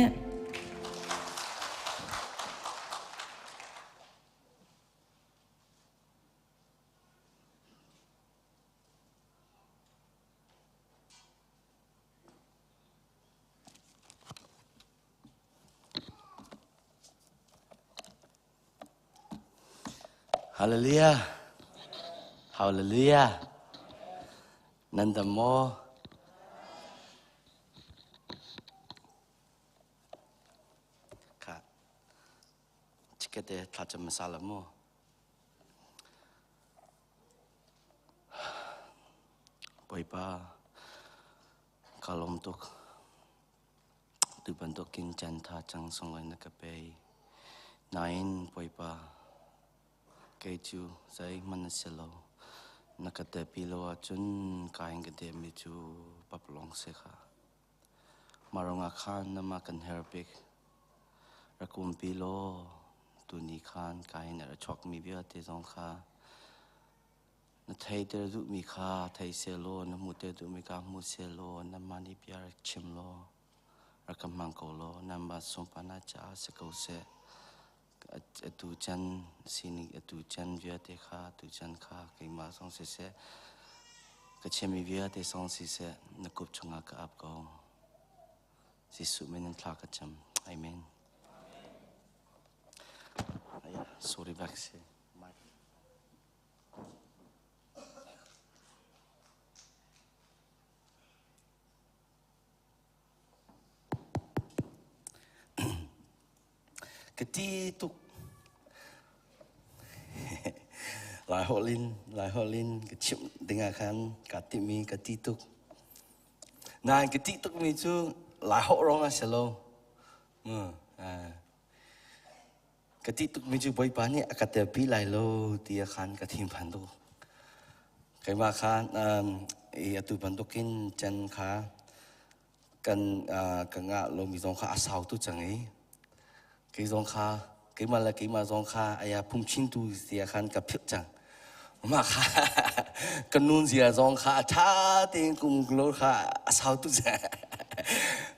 Hallelujah. Hallelujah. Nandamo. Ka. Chikete thlacam masala mu. Bawipa ka lawm tuk. Tu bantukin caan tha cang sunglawi na ka pe. Nain Bawipa kei cu zeihmanh na si lo. Na ka tepi lo ahcun ka in ka dehmi cu paplawng si kha. Mah ruangah khan namah kan herh bik. Rak umpi law tuni khan ka in a ra chuakmi vialte zong kha na theiter duhmi kha thei sehlaw na hmuhter duhmi kha hmu sehlaw nangmah nih bia rak chim law rak ka hmang ko law nangmah sunparnak caah si ko seh. Atu chan sining atu chan vialte kha atu chan kha keimah zong siseh ka chimmi vialte zong siseh na kut chungah ka ap ko. Jesuh min in thla ka cam. Amen. Sorry bak si. Ka ti tuk. Lai holh in, Lai holh in ka chimh dingah khan kaa timhmi ka ti tuk. Nain ka ti tukmi cu Lai holh rong a si lo. Ka ti tukmi cu Bawipa nih a ka telpi lai lo ti ah khan ka thinphan tuk. Keimah khan i atu bantukin can kha kan ka ngah lomi zong kha a sau tu cang i kei zong kha keimah le keimah zong kha aya phungchimtu ti ah khan ka philh cang. Mah kha ka nun zia zong kha a ṭha tein kum lo kha a sau tu cang.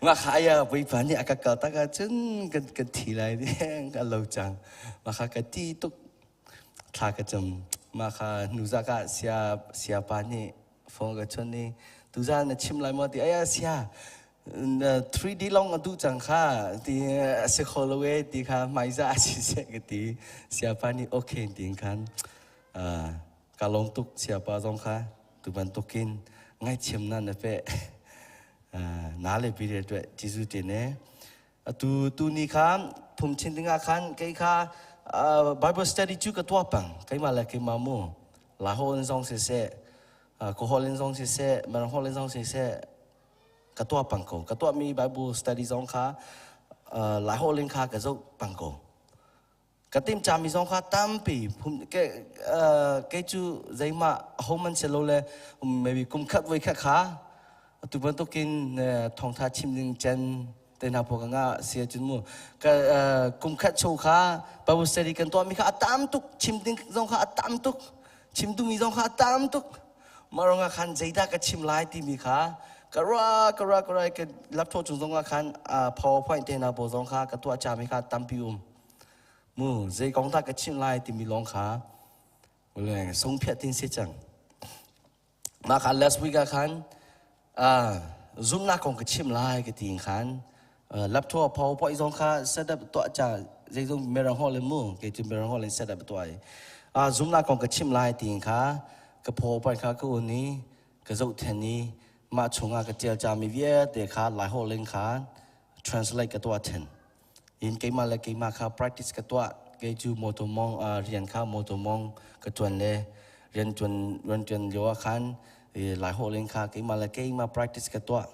Mah kha aya Bawipa nih a ka kal tak ahcun kan kan thi lai ding ka lo cang. Mah kha ka ti tuk thla ka cam. Mah kha nu zak ah sia siapa nih phone ka chon i tuzan na chim lai maw ti aya sia 3D long a duh cang kha ti a si kho lo e ti kha hmaiza a si seh ka ti siapa nih okay ti khan ka lawm tuk siapa zong kha tu bantukin ngaithiam na na pe na le pi re tuah Jesuh te ne atu tu ni kha phungchim dingah khan kei kha Bible study cu ka tuah pang keimah le keimah mu Lahol in zong siseh Kohol in zong siseh Marhol in zong siseh ka tuah pang ko ka tuahmi Bible study zong kha Laiholh in kha ka zoh pang ko ka tim cami zong kha tampi ke kei cu zeimah homan si lo le maybe kum khat voi khat kha tu bantukin thawngtha chim ding cen te hna pawh ka ngah si ahcun mu ka kum khat chung kha Bible study kan tuahmi kha a tam tuk chim ding zong kha a tam tuk chim duhmi zong kha a tam tuk mah ruangah khan zeidah ka chim lai timi kha ka ruah ka ruah ka ruah ka laptop chung zong ah khan PowerPoint te hna pawl zong kha ka tuah cami kha tampi um mu zei kong dah ka chim lai timi lawng kha sungphiah tin si cang Mah kha last week ah khan zumhnak kong ka chim lai ka ti khan laptop PowerPoint zong kha set up tuah ca zeizong mirang holh in mu kei cu mirang holh in set up tuah i zumhnak kong ka chim lai ti kha ka PowerPoint kha ka un i ka zoh then i mah chungah ka tial cami vialte kha lai holh in kha translate ka tuah then in keimah le keimah kha practice ka tuah kei cu motor mong rian kha motor mong ka tuan le rian tuan rian tuan lio ah khan lai holh in kha keimah le keimah practice ka tuah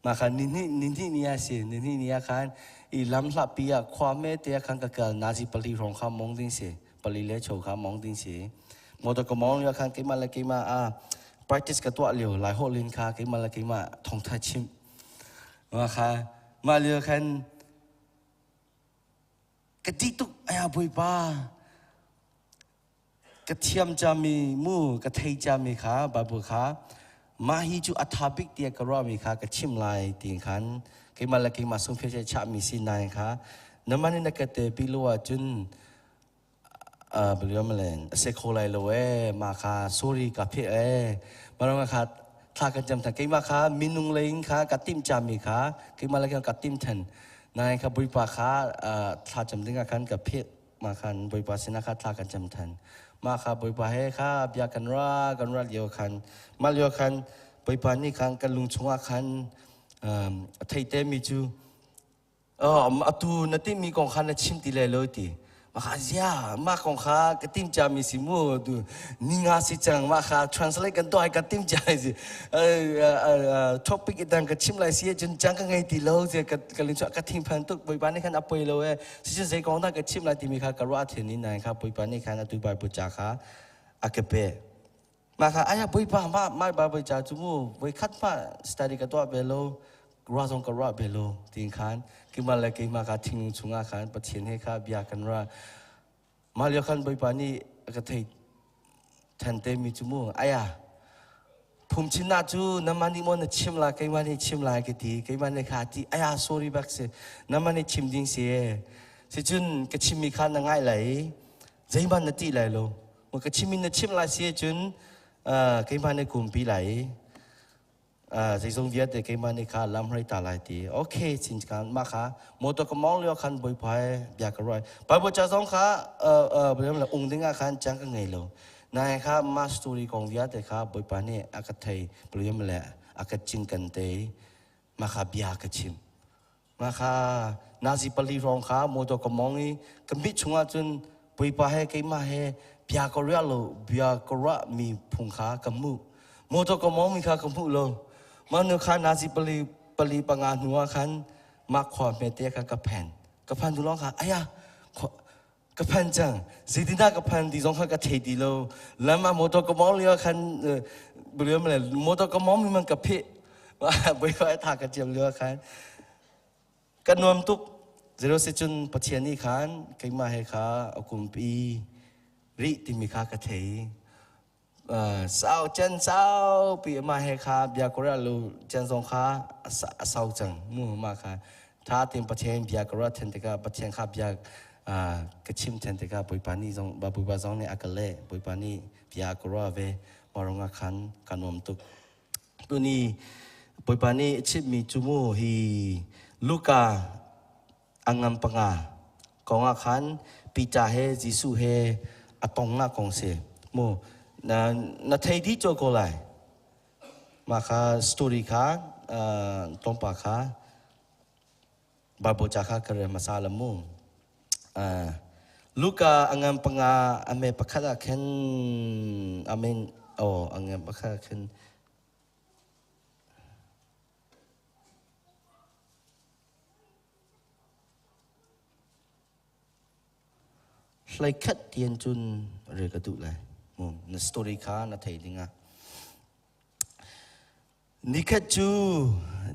mah kha ni hnih ni hnih ni ah si ni hnih ni ah khan i lam hla pi ah khua me te ah khan ka kal nazi pali rong kha mong ding si pali le cho kha mong ding si motor ka mong lio khan keimah le keimah a practice ka tuah lio lai holh in kha keimah le keimah thongtha chim Mah kha mah lio khan ka ṭih tuk aya Bawipa ka thiam cami mu ka thei cami kha Bible kha mah hi cu a tha bik tiah ka ruahmi kha ka chim lai ti khan keimah le keimah sungphe chahmi si nain kha naman in na ka te pi lo ahcun beliau malen a se kho lai lo e ma kha sorry ka phe e marang kha thla kan jam than keimah kha minung lein kha ka tim chami kha keimah le ka tim than nai kha buipa kha thla cham ding ah khan ka phe ma khan buipa sinah kha thla kan cham than ma kha buipa he kha bia kan ra kan ra lio khan ma lio khan buipa nih khan kan lung chungah khan theite mi cu Atu na timhmi kong kha na chim ti lai lo ti. Mah kha zia mah kong kha ka tim ciami si mu tu ninga si cang mah kha translate kan tuah ka tim cia si topic dang ka chim lai si cun cang ka ngei ti lo sia ka ka lung ka thinphan tuk Bawipa nih khan a poi lo e si cun zei kong dah ka chim lai timi kha ka ruah thin ni nai kha Bawipa nih khan atu Bible ca kha a ka pe Mah kha aya Bawipa mah mah Bible ca cu mu voikhat hmah study ka tuah bel lo ruah zong ka ruah bel lo tiin khan keimah le keimah kha thinglung chungah khan Pathian he kha bia kan ra mah lio khan Bawipa nih a ka thei than te mi cu mu aya phungchimnak cu nangmah nih maw na chim la keimah nih chim lai ka ti keimah nih kha ti aya sorry bak si nangmah nih chim ding si si cun ka chimmi kha na ngai lai zeihmanh na ti lai lo ka chim in na chimh lai si ahcun keimah nih kumpi lai i. Zeizong vialte keimah nih kha lam hrei ta lai ti. Okay, chin kan mah kha motor ka mong lio khan Bawipa he bia ka ruai. Bible ca zong kha ung ding ah khan cang ka ngei lo. Nai kha ma story kong vialte kha Bawipa nih a ka thei beliam le a ka cingkan te ma kha bia ka chim. Ma kha nazi pali rong kha motor ka mong i ka mit chungah cun Bawipa he keimah he bia ka ruah lo bia ka ruah mi phung kha ka hmuh. Motor ka mong mi kha ka hmuh lo. Mah nu kha nazi pali pali panga hnu ah khan mah khua hmete kha ka phen. Ka phan tu lawng kha aya ka phan cang zeitindah ka phan ti zong kha ka thei ti lo lam ah motor ka mong lio khan beliau le motor ka mong mi man ka pheh bawipa tha ka ciam lio khan ka nuam tuk zero si cun pathian nih khan keimah he kha a kumpi rih timi kha ka thei sau chan sau pi ma he kha bia korea lu chan zong kha a sau cang mu ma kha tha tin pathian bia korea then tika pathian kha bia ka chim then tika boipa ni zong ba boipa zong nih a ka le boipa ni bia korea ve maronga khan ka nuam tuk tuni boipa nih chimmi cu mu hi Luka angam panga kong ah khan Peter he Jesuh he a tongnak kong si mu na na thei dih cho ko lai mah kha story kha tlawmpa kha Bible ca kha ka rel hmasa la mu Luka angam panga ame pakhat ah khin amen oh angam pakhat ah khin Hleikhat tian cun rel ka duh lai. Mu na story kha na thei ding ah. Nikhat cu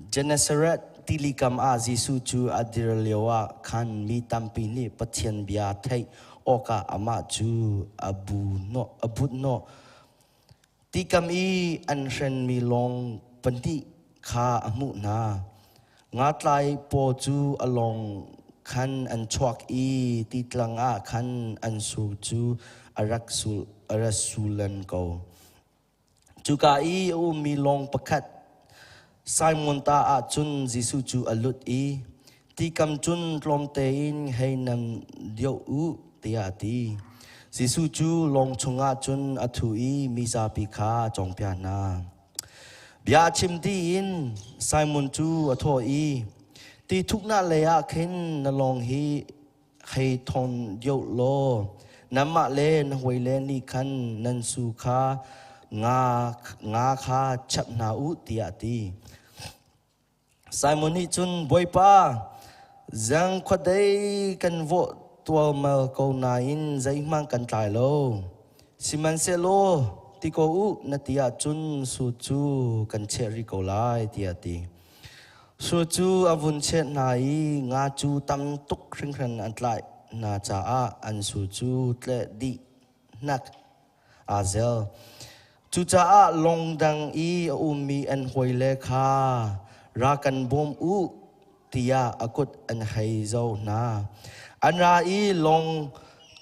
Gennesaret tilikam ah Jesuh cu a dir lio ah khan mi tampi nih Pathian bia theih awkah amah cu a bu hnawh a but hnawh. Tikam i an hrenmi lawng pahnih kha a hmuh hna. Ngatlai paw cu a lawng khan an chuak i titlang ah khan an sur cu a rak sul a rak sulan ko. Cuka i a ummi lawng pakhat Simon ta ah cun Jesuh cu a lut i tikam cun tlawm tein hei nam deuh u tiah a ti. Jesuh cu lawng chungah cun a ṭhu i mi zapi kha a cawnpiak hna. Bia a chim dih in Simon cu a thawh i, Ti thuknak lei ah khin na lawng hi hei thawn deuh law nangmah le na hawile nih khan nan su kha nga, nga kha chap hna u tiah a ti. Simon nih cun Bawipa, zang khuadei kan vawh tualmal ko nain zeihmanh kan tlai lo. Sihmanhsehlaw ti ko u na ti ahcun su cu kan cheh rih ko lai tiah a ti. Su cu a vun cheh hna i nga cu tam tuk hringhran an tlaih hna caah an su cu tleh dih hnak aa zel. Cucaah lawng dang i a ummi an hawile kha ra kan bawm u tiah a kut an hei zo hna. An ra i lawng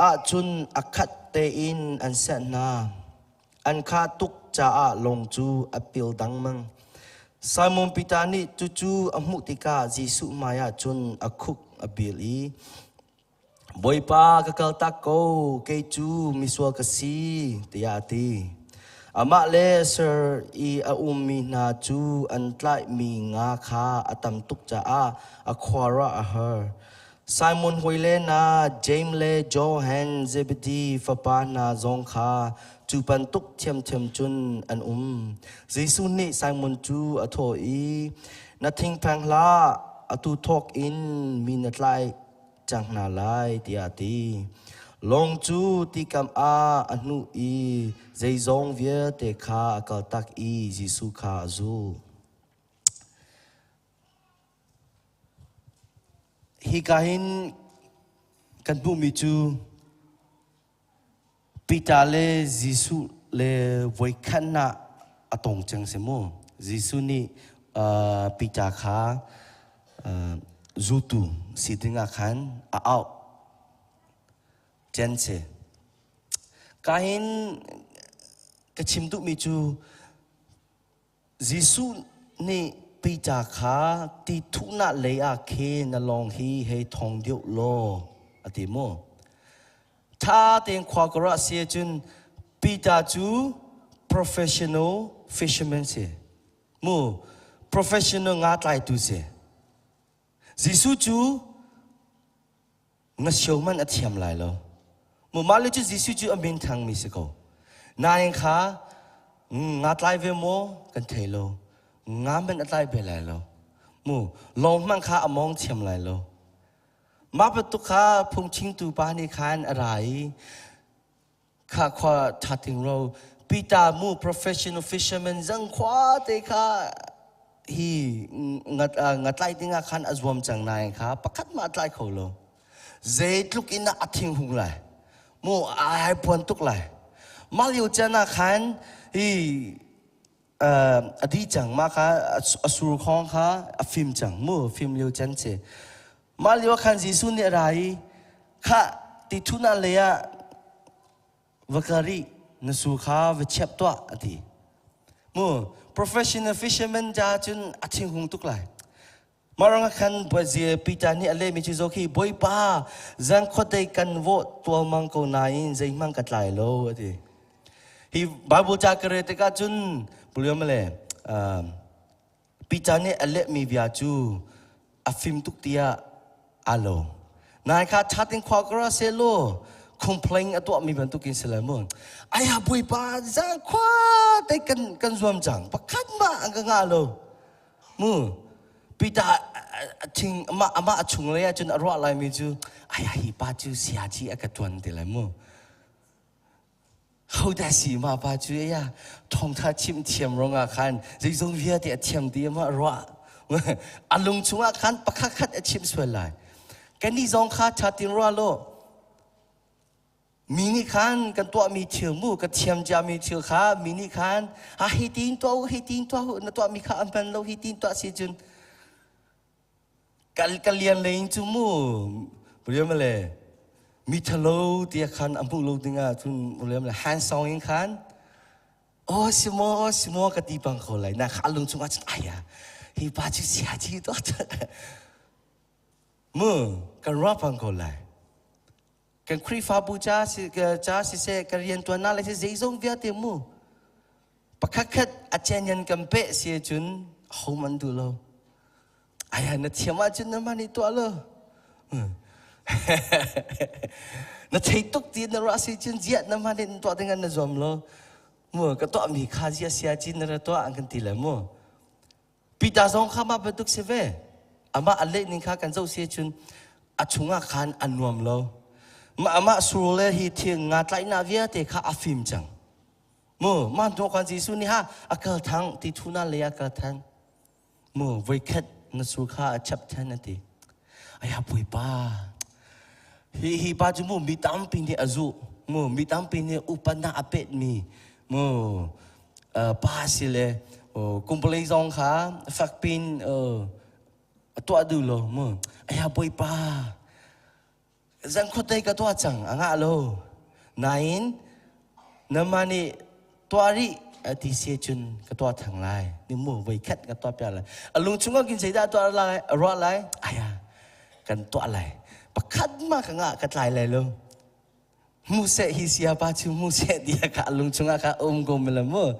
ahcun a khat tein an seh hna. An khah tuk caah lawng cu a pil dangmang. Simon Peter nih cucu a hmuh tikah Jesuh hmaiah cun a khuk a bil i Bawipa ka kaltak ko, kei cu misual ka si, tiah a ti. Amah le ser i a ummi hna cu an tlaihmi nga kha a tam tuk caah a khuaruah a har. Simon hawile hna Jeim le Johan Zebedi fapa hna zong kha cu bantuk ṭhiamṭhiam cun an um. Jesuh nih Simon cu a thawh i, Na thingphang hlah, atu thawk in mi na tlaih cang hna lai tiah a ti. Lawng cu tikam ah a hnuh i zeizong vialte kha a kaltak i Jesuh kha a zul. Hika hin kan hmuhmi cu Peter le Jesuh le voikhat ah a tong cang si mu. Jesuh nih Peter kha zultu si dingah khan a auh. Cen si. Kahin ka chim duhmi cu Jesuh nih Peter kha ti thuhnak lei ah khin na lawng hi hei thong deuh law a ti mu. Tha tein khua ka ruah si ahcun Peter cu professional fisherman si. Mu professional nga tlaitu si. Jesuh cu ngasio man a thiam lai lo. Mu mah le cu Jesuh cu a min thangmi si ko. Nain kha nga tlai ve maw kan thei lo. Nga man a tlai ve lai lo. Mu lawng hmanh kha a mawng thiam lai lo. Mah bantuk kha phungchingtu pa nih khan a ra i kha khua tha ting ro Peter mu professional fisherman zang khua te kha hi ngatlai ding ah khan a zuam cang nain kha pakhat ma tlai kho lo zeitluk in a thing hung lai mu ai puan tuk lai mah lio chan ah khan hi a di cang ma kha a sur khong kha a fim cang mu fim lio chan che mah lio khan Jesuh nih a ra i kha ti thuna lei ah va kari na su kha va chiap tuah a ti mu professional fisherman ja cun a thing hung tuk lai Marang khan Bawizie Peter nih a lehmi cu zo khi Bawipa zan khuadei kan vawh tualmang ko nain zeihmanh ka tlai lo a ti. Hi Bible ca ka rel tikah cun William le Peter nih a lehmi bia cu a fim tuk tiah aa lo. Nai kha thatin khua ka ra se law complain a tuahmi bantukin si lai mu. Aya Bawipa zan khua te kan kan zuam cang pakhat mah an ka ngah lo. Mu Peter thing amah amah a chung lei ahcun a ruah laimi cu aya hi pa cu siaci a ka tuan ti lai mu. Hodah si ma pa cu ya thawngtha chim thiam rong ah khan zeizong vialte a thiam ti ama ruah. A lung chungah khan pakhat khat a chim sual lai. Kan nih zong kha tha tin ruah lo. Mi nih khan kan tuahmi thil mu ka thiam ciami thil kha mi nih khan a hi tin tuah u hi tin tuah u na tuahmi kha a hman lo hi tin tuah si cun kal ka lian lei cu mu William le mi thalo tia khan a hmuh lo dingah cun William le handsong in khan oh simo oh simo ka ti pang kho lai na kha lung chungah cun aya hi pa cu sia chi to mu kan ruah pang ko lai Kan Khrihfabu ca si ca siseh ka riantuannak le zeizong vialte mu pakhat khat a cenyan kan peh si cun ho man duh lo. Aya na thiam ahcun na mah nih tuah lo. Na thei tuk ti na ruah si cun ziah na mah nih tuah ding na zuam lo. Mu ka tuah mi kha zia sia cin na ra tuah an kan ti le mu. Peter zong kha mah bantuk si ve. Amah a leh ning kha kan zoh si cun a chungah khan a nuam lo. Mah amah sur le hi thil nga tlaihnak vialte kha a fim cang. Mu mah hnu khan Jesuh nih ha a kal thang ti thu na le a kal than. Mu voikhat na sur kha a chap than a ti. Aya Bawipa hi hi pa cu mu mi tampi nih a zuh mu mi tampi nih upatnak a pet mi mu pa si le kumpalei zong kha fakpin a tuah duh lo mu aya bawipa zan khuatei ka tuah cang a ngah lo nain nama nih tuah rih ti se cun ka tuah thang lai ni mu voi khat ka tuah piak lai a lung chungah kin zeidah tuah lai ruah lai aya kan tuah lai pakhat ma ka ngah ka tlai lai lo Mu seh hi sia pa chu mu seh dia ka lung chungah ka um ko mela mu.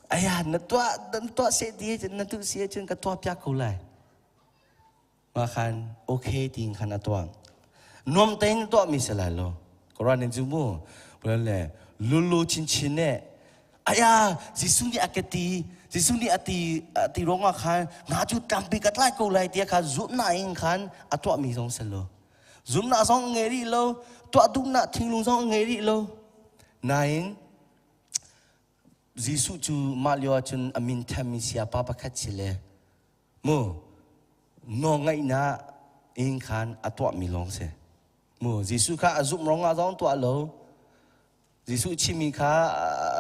Aya na tuah na tuah seh dia na tu sia chun ka tuah piak ko lai. Ma khan okay ting khan a tuah. Nuam tein tuah mi se lai lo. Koran in chu mu. Bulan le lulu chin chin ne. Aya Jesuh nih a ka ti Jesuh nih a ti ti ruangah khan nga cu tlampi ka tlai ko lai tia kha zumhnak in khan a tuah mi zong se lo. Zumhnak zong a ngei rih lo, tuah duhnak thinglung zong a ngei rih lo. Nain Jesuh cu mah lio ahcun a min thammi siapa pakhat si le mu nawlngaihnak in khan a tuahmi lawng si. Mu Jesuh kha a zumh rong ah zong tuah lo. Jesuh chimmi kha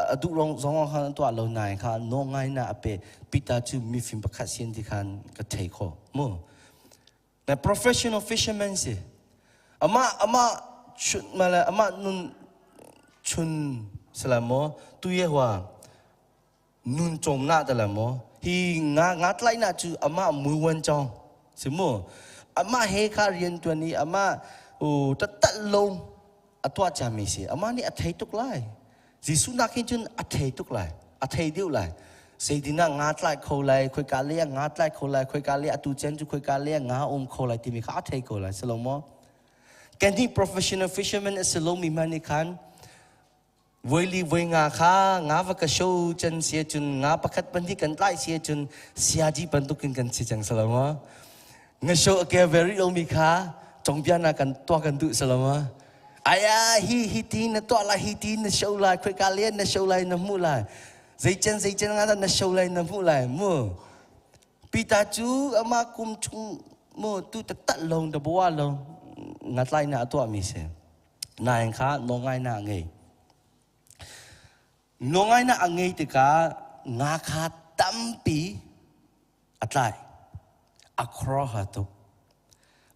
a duh rong zong khan a tuah lo nain kha nawlngaihnak a pe. Peter cu mifim pakhat sin ti khan ka thei kho. Mu Na professional fisherman si. Amah amah chun mala amah nun chun sala mo tu ye hua nun chom na ta la mo Hi nga nga tlai na chu ama muwan chong si mu. Ama he kha rian tuan i ama u tatat lo atua cha mi si. Ama nih a thei tuk lai. Jesuh nakin cun a thei tuk lai. A thei deuh lai. Seidin ah nga tlai kho lai, khoika le ah nga tlai kho lai, khoika le atu cen cu khoika le ah nga um kho lai timi kha a thei ko lai. Si lo maw? Kan hi professional fisherman a si lomi hmanh nih khan voili voi nga kha nga va ka show chan sia cun nga pakhat pahnih kan tlai sia cun siaji bantukin kan si cang si lo maw? Nga show a ke very lomi kha congpia na kan tuah kan duh si lo maw? Aya hi hi ti na tuah lai hi ti na show lai khoika le na show lai na hmuh lai zeicen zeicen nga na show lai na hmuh lai mu Peter cu amah kum chung mu tu taktak long da bua long ngatlai na atuah mi si nain kha nongai na ngei nongai na a ngei tikah nga kha tampi a tlai a khuaruahhar tuk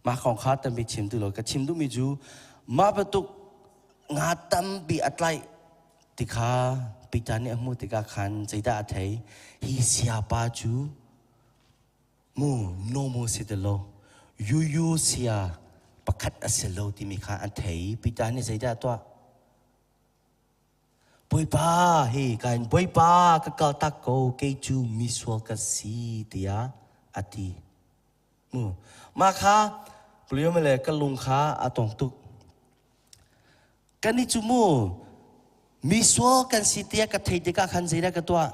mah kong kha tampi chim tu lo ka chim duhmi cu mah bantuk nga tampi a tlaih ti kha Peter nih a hmuh tikah khan zeidah a thei hi siapa cu mu normal si ti lo yuyu sia pakhat a si lo timi kha an thei Peter nih zeidah a tuah Bawipa hi kain Bawipa ka kal tak ko kei cu misual ka si tiah a ti. Mu mah kha le ka lung kha a tong tuk. Kan i cu mu misual kan si tiah ka thei tikah khan zeidah ka tuah?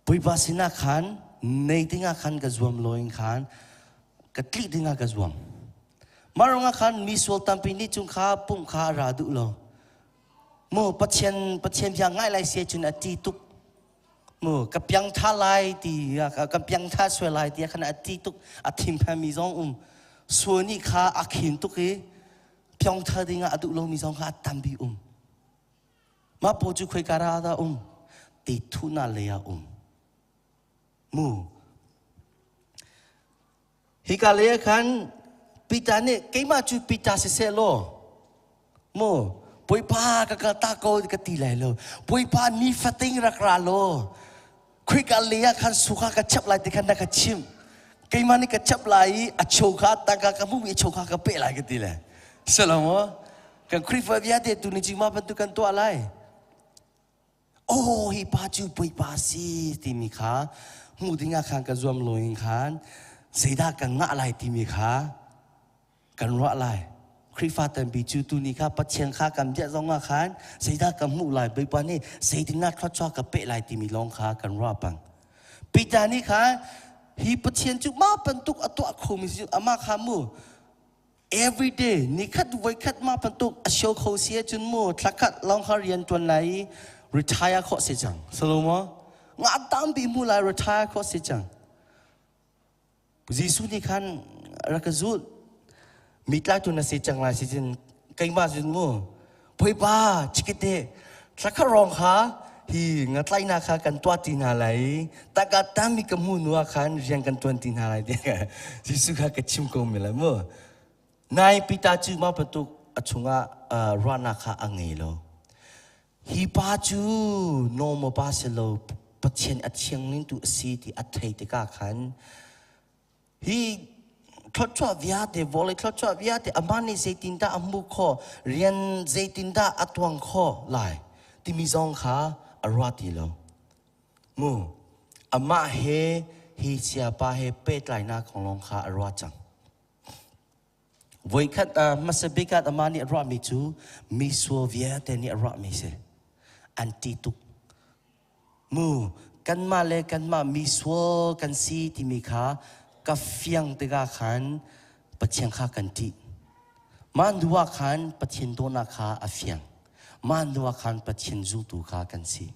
Bawipa sinah khan nei dingah khan ka zuam loin khan ka tli dingah ka zuam. Mah ruangah khan misual tampi nih cung kha pumh kha a ra duh lo. Mu Pathian Pathian bia ngai lai sia cun a ti tuk. Mu ka piang tha lai ti ka piang tha suai lai ti khan a ti tuk a thim mi zong um. Sual nih kha a khin tuk i piang tha dingah a duh lomi zong kha a tampi um. Mah paw cu khoi kara dah um? Ti thu na lei ah um. Mu Hika lei ah khan Peter nih keimah cu Peter siseh law mu Bawipa ka kal ta ko ka ti lai lo Bawipa nifatin rak ra law khika lei ah khan sukha ka chap lai ti khan na ka chimh keimah nih ka chap lai i a cho kha tangka ka hmuhmi a cho kha ka peh lai ka ti le selo kan Khrihfa vialte tu ni cingma bantuk kan tuah lai Oh, hi pa cu Bawipa si timi kha hmuh dingah khan ka zuam loin khan zeidah ka ngah lai timi kha kan ruah lai. Khrihfa tampi cu tuni kha Pathian kha kan biak zong ah khan zeidah ka hmuh lai Bawipa nih zeitindah thluachuah ka peh lai timi lawng kha kan ruah pang. Peter nih khan hi Pathian cu mah bantuk a tuah khomi si amah kha mu Every day nikhat voikhat mah bantuk a show kho si ahcun mu thlakhat lawng kha rian tuan lai i retire khawh si cang. Salomo nga tampi mu lai retire khawh si cang. Jesuh nih khan rak ka zul mi tlaitu na si cang lai si cun keimah cun mu Bawipa chikite thlakhat rong kha hi ngatlainak kha kan tuah ti hna lai i taka tammi ka hmuh nu ah khan rian kan tuan ti hna lai tiah Jesuh kha ka chim ko mi lai mu. Nai Peter cu mah bantuk a chungah ruahnak kha a ngei lo. Hi pa cu normal pa si lo Pathian a thiangling tu a si ti a thei tikah khan Hi thluachuah vialte, vawlei thluachuah vialte amah nih zeitindah a hmuh khawh, rian zeitindah a tuang khawh lai timi zong kha a ruah ti lo. Mu, amah he hi siapa he pehtlainak kong lawng kha a ruah cang. Voikhat hmasa bik ah amah nih a ruahmi cu misual vialte nih a ruahmi si. An ṭih tuk. Mu, kanmah le kanmah misual kan si timi kha ka fiang tikah khan Pathian kha kan ṭih. Mah hnu ah khan Pathian dawtnak kha a fiang. Mah hnu ah khan Pathian zultu kha kan si.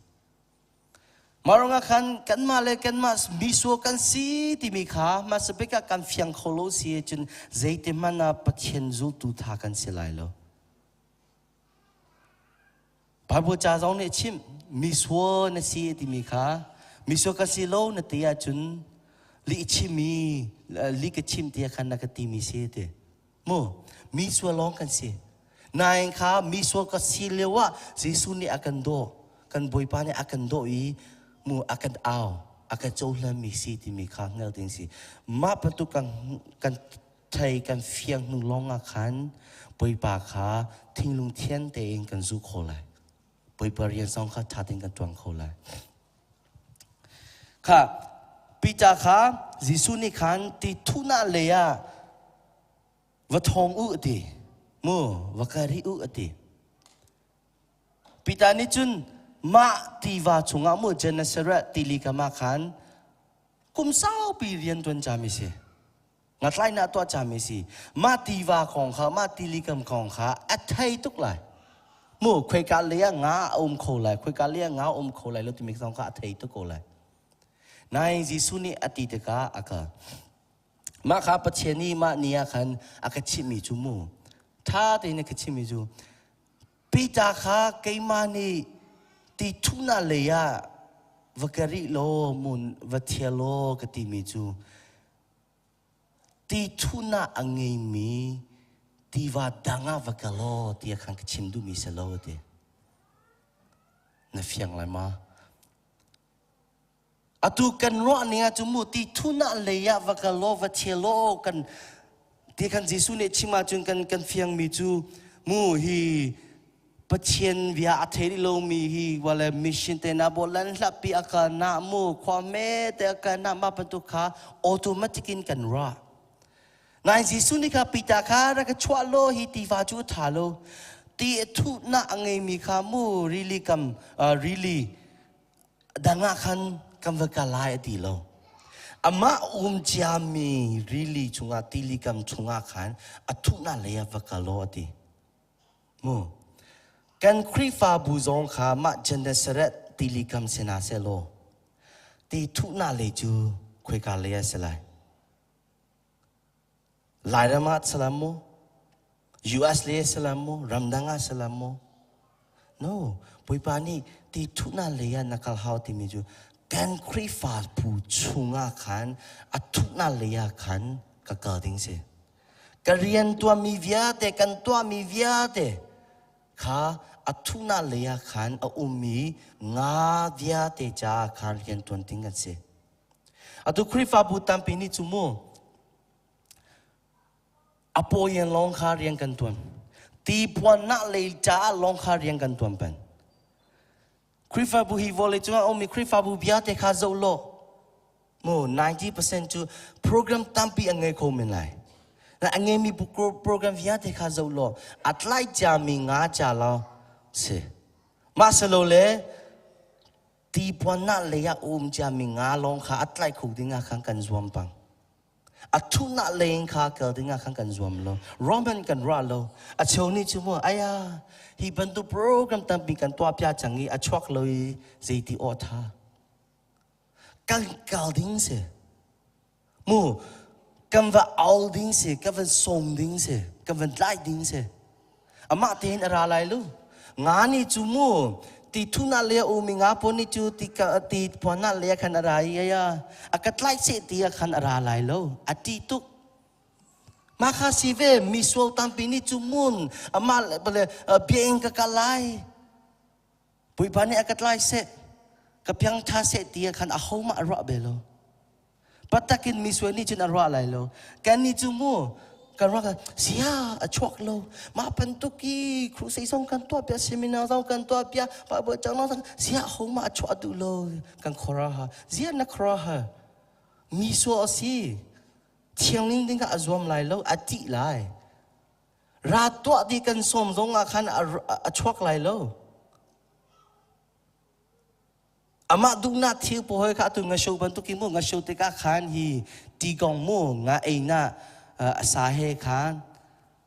Mah ruangah khan kanmah le kanmah misual kan si timi kha hmasa bik ah kan fiang kho lo si ahcun zeitihmanh ah Pathian zultu tha kan si lai lo. Bible ca zong nih a chimh misual na si timi kha misual ka si lo na ti ahcun lih chimmi lih ka chim tiah khan na ka timi si ti mu misual lawng kan si nain kha misual ka si lio ah Jesuh nih a kan daw kan Bawipa nih a kan daw i mu a kan au. a ka cohlanmi si timi kha hngal ding si. Mah bantuk kan kan thei kan fiang hnu lawng ah khan Bawipa kha thinglung thian tein kan zu kho lai. Bawipa rian zong kha ṭha tein kan ṭuan kho lai. Kha Peter kha Jesuh nih khan ti thuhnak lei ah va thawng u a ti. Mu va kari u a ti. Peter nih cun mah tiva chungah mu Gennesaret tili kam ah khan kum saupi rian ṭuan cami si. Ngatlainak tuah cami si. Mah tiva kong kha, mah tili kam kong kha a thei tuk lai. Mu khoika lei ah nga a um kho lai, khoika lei ah nga a um kho lai lo timi zong kha a thei tuk ko lai. Nain Jesuh nih a ti tikah a kal. Mah kha Pathian nih mah ni ah khan a ka chimhmi cu mu. Ṭha tein a ka chimhmi cu Peter kha keimah nih ti thuhnak lei ah va ka rih law mun va thial law ka timi cu ti thuhnak a ngeimi tiva dang ah va kal law tiah khan ka chim duhmi si lo ti. Na fiang lai ma? Atu kan ruah ning ah cu mu ti thuhnak lei ah va kal law va thial law kan ti khan Jesuh nih chim ahcun kan kan fiangmi cu mu hi Pathian bia a thei lomi hi wale mission te na bo lan hlapi a ka na mu khua me te a ka na ma bantuk kha automatic in kan ruah. Nai Jesuh nih kha Peter kha rak ka chuah law hi tiva cu tha lo ti thuhnak a ngeimi kha mu rili kam rili dang ah khan kan va kal lai a ti lo. Amah um ciami rili chungah tili kam chungah khan a thuhnak lei ah va kal aw a ti. Mu. Kan Khrihfabu zong kha mah Gennesaret tili kam sinah seh law ti thuhnak lei cu khoika lei ah si lai? Lairam ah salam mu? US le salam mu? Ramdang ah salam mu? No, Bawipa nih ti thuhnak lei ah na kal hau timi cu kan Khrihfabu chungah khan a thuhnak lei ah khan ka kal ding si. Ka rian tuahmi vialte, kan tuahmi vialte kha a thuhnak lei ah khan a ummi nga vialte caah khan rian tuan ding kan si. Atu Khrihfabu tampi nih cu mu a pawi lawng kha rian kan tuan. Ti puannak lei caah lawng kha rian kan tuan peng. Khrihfabu hi vawlei cungah a ummi Khrihfabu vialte kha zoh law mu 90% cu program tampi an ngei kho men lai. Na a ngeimi program vialte kha zoh law a tlai ciami nga ca law si. Mah silo le ti puannak lei ah um ciami nga lawng kha a tlai kho ding ah khan kan zuam pang. A thuhnak lei in kha kal ding ah khan kan zuam lo. Roman kan ruah lo. A cheu nih cu mu aya hi bantuk program tampi kan tuah pia cang i a chuak lo i zeiti aw tha. Kan kal ding si. Mu kan va aul ding si, kan van sawm ding si, kan van tlai ding si. Amah tein a ra lai lu. Nga nih cu mu ti thuna le a umi nga pawl nih cu ti ka ti puan le khan a ra i aya a ka tlai seh ti ah khan a ra lai lo. A ti tuk. Mah kha si ve mi sual tampi nih cu mun amah le bale biaing ka kal lai. Puipa nih a ka tlai seh ka piang tha seh ti ah khan a ho mah a ruah be lo. Patakin mi suai nih cun a ruah lai lo. Kan nih cu mu kan ruah sia a chuak lo. Mah bantuk i crusade zong kan tuah pia seminar zong kan tuah pia Bible cang zong sia ho mah a chuah duh lo kan khora ha. Zia na khora ha. Mi sual a si. Thiangling ding ah a zuam lai lo, a tih lai. Ra tuah ti kan sawm zong ah khan a chuak lai lo. Amah duhnak thil pawl kha atu ngasho bantuk in mu ngasho tikah khan hi ti kong mu nga ei na a sa he khan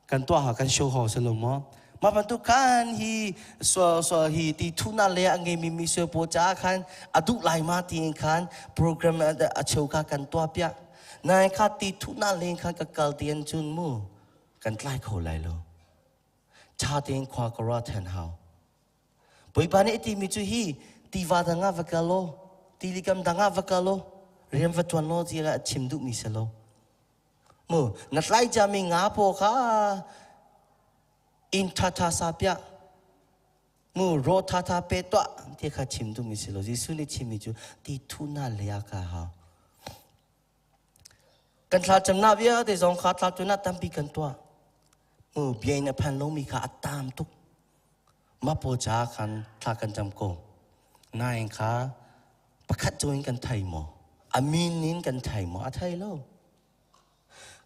kan tuah ha kan show ho selo mo mah bantuk khan hi so so hi ti thu na le a ngei mi mi so po cha khan a duh lai ma ti in khan program a cheu kha kan tuah pia nai kha ti thu na le khan ka kal ti an chun mu kan tlai kho lai lo cha tein khwa ka ra then hau Bawipa nih a timi cu hi tiva dang ah va kal law, tilikam dang ah va kal law, rian va ṭuan law ti a chim duhmi si lo. Mu, na tlai ciami nga paw kha inn ṭhaṭha sa piah. Mu ro tha tha pe tua ti kha chim duhmi si lo. Jesuh nih chimmi cu ti thu na le a ka hau. Kan thlacamnak vialte zong kha thlacamnak tampi kan tuah. Mu bia in a phan lomi kha a tam tuk. Mah pawl caah khan thla kan cam ko. Nain kha pakhat cu in kan thei maw? A min in kan thei maw? A thei lo.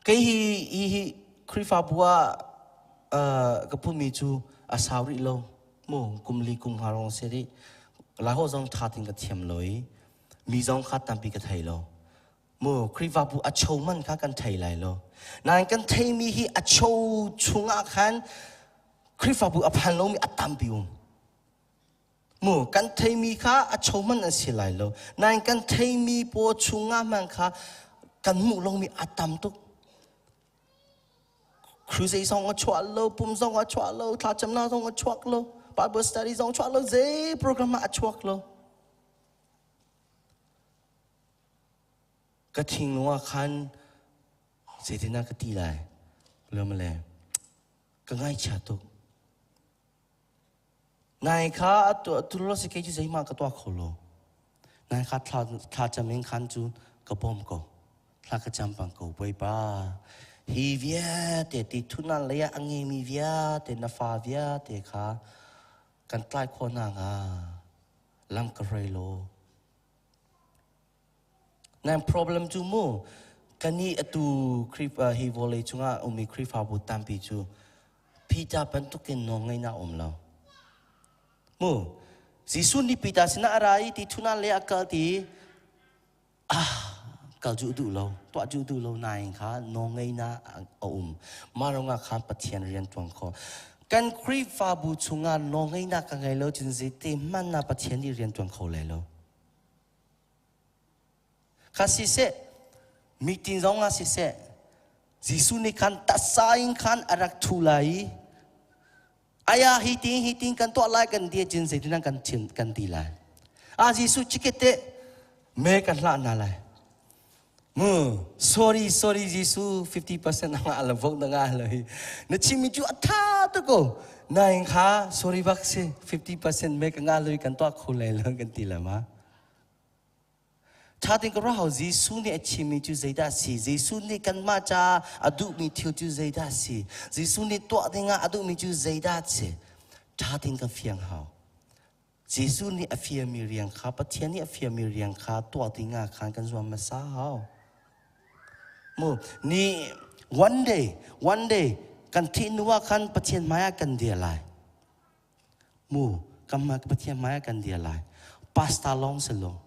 Kei hi hi hi Khrihfabu ah ka pumi cu a sau rih lo. Mu kum li kum nga rong si rih. Laiholh zong tha tin ka thiam lo i mi zong kha tampi ka thei lo. Mu Khrihfabu a cho man kha kan thei lai lo. Nain kan theimi hi a cho chungah khan Khrihfabu a phan lomi a tampi um. Mu kan theimi kha a cho hmanh an si lai lo. Nain kan theimi paw chungah hmanh kha kan hmuh lomi a tam tuk. Crusade zong a chuah lo, pum zong a chuah lo, thlacamnak zong a chuak lo, Bible study zong chuah lo, zei program ah a chuak lo. Ka thinglung ah khan zeitinah ka ti lai? Lo male ka ngaihchia tuk. Nai kha tu lo si kei cu zeihmah ka tuah kho lo. Nai kha thla thla cam in khan cu ka bawm ko. Thla ka cam pang ko Bawipa. Hi vialte ti thunan lei ah a ngeimi vialte na fa vialte kha kan tlai khawh hna hnga lam ka hruai law. Nan problem cu mu kannih atu Khrihfa hi vawlei cungah ummi Khrihfabu tampi cu Peter bantukin nawlngeihnak um lo. Mu Jesuh nih Peter sinah a ra i ti thuna le a kal ti ah kal cu duh lo tuah cu duh lo nain kha nawlngeihnak a um. Mah ruangah khan Pathian rian ṭuan khawh. Kan Khrihfabu chungah nawlngeihnak ka ngei lo cun zeite hmanh ah Pathian nih rian ṭuan kho lai lo. Kha siseh, meeting zong ah siseh, Jesuh nih khan tasa in khan a rak thu lai i aya hi tin hi tin kan tuah lai kan ti cun zeitin kan chim kan ti lai. Ah Jesuh chikete me kan hlah na lai. Mu sorry sorry Jesuh 50% nga la vote na nga lo hi. Na chimi cu a tha tu ko. Nain kha sorry bak si 50% me ka nga lo kan tuah kho lai lo kan ti la ma. Ṭha tein ka ruah hau Jesuh nih a chimmi cu zeidah a si? Jesuh nih kanmah caah a duhmi thil cu zeidah a si? Jesuh nih tuah dingah a duhmi cu zeidah a si? Ṭha tein ka fiang hau. Jesuh nih a fialmi rian kha Pathian nih a fialmi rian kha tuah dingah khan kan zuam hmasa hau. Mu ni one day one day kan thih hnu ah khan Pathian hmai ah kan dir lai. Mu kan Pathian hmai ah kan dir lai. Pastor lawng si lo,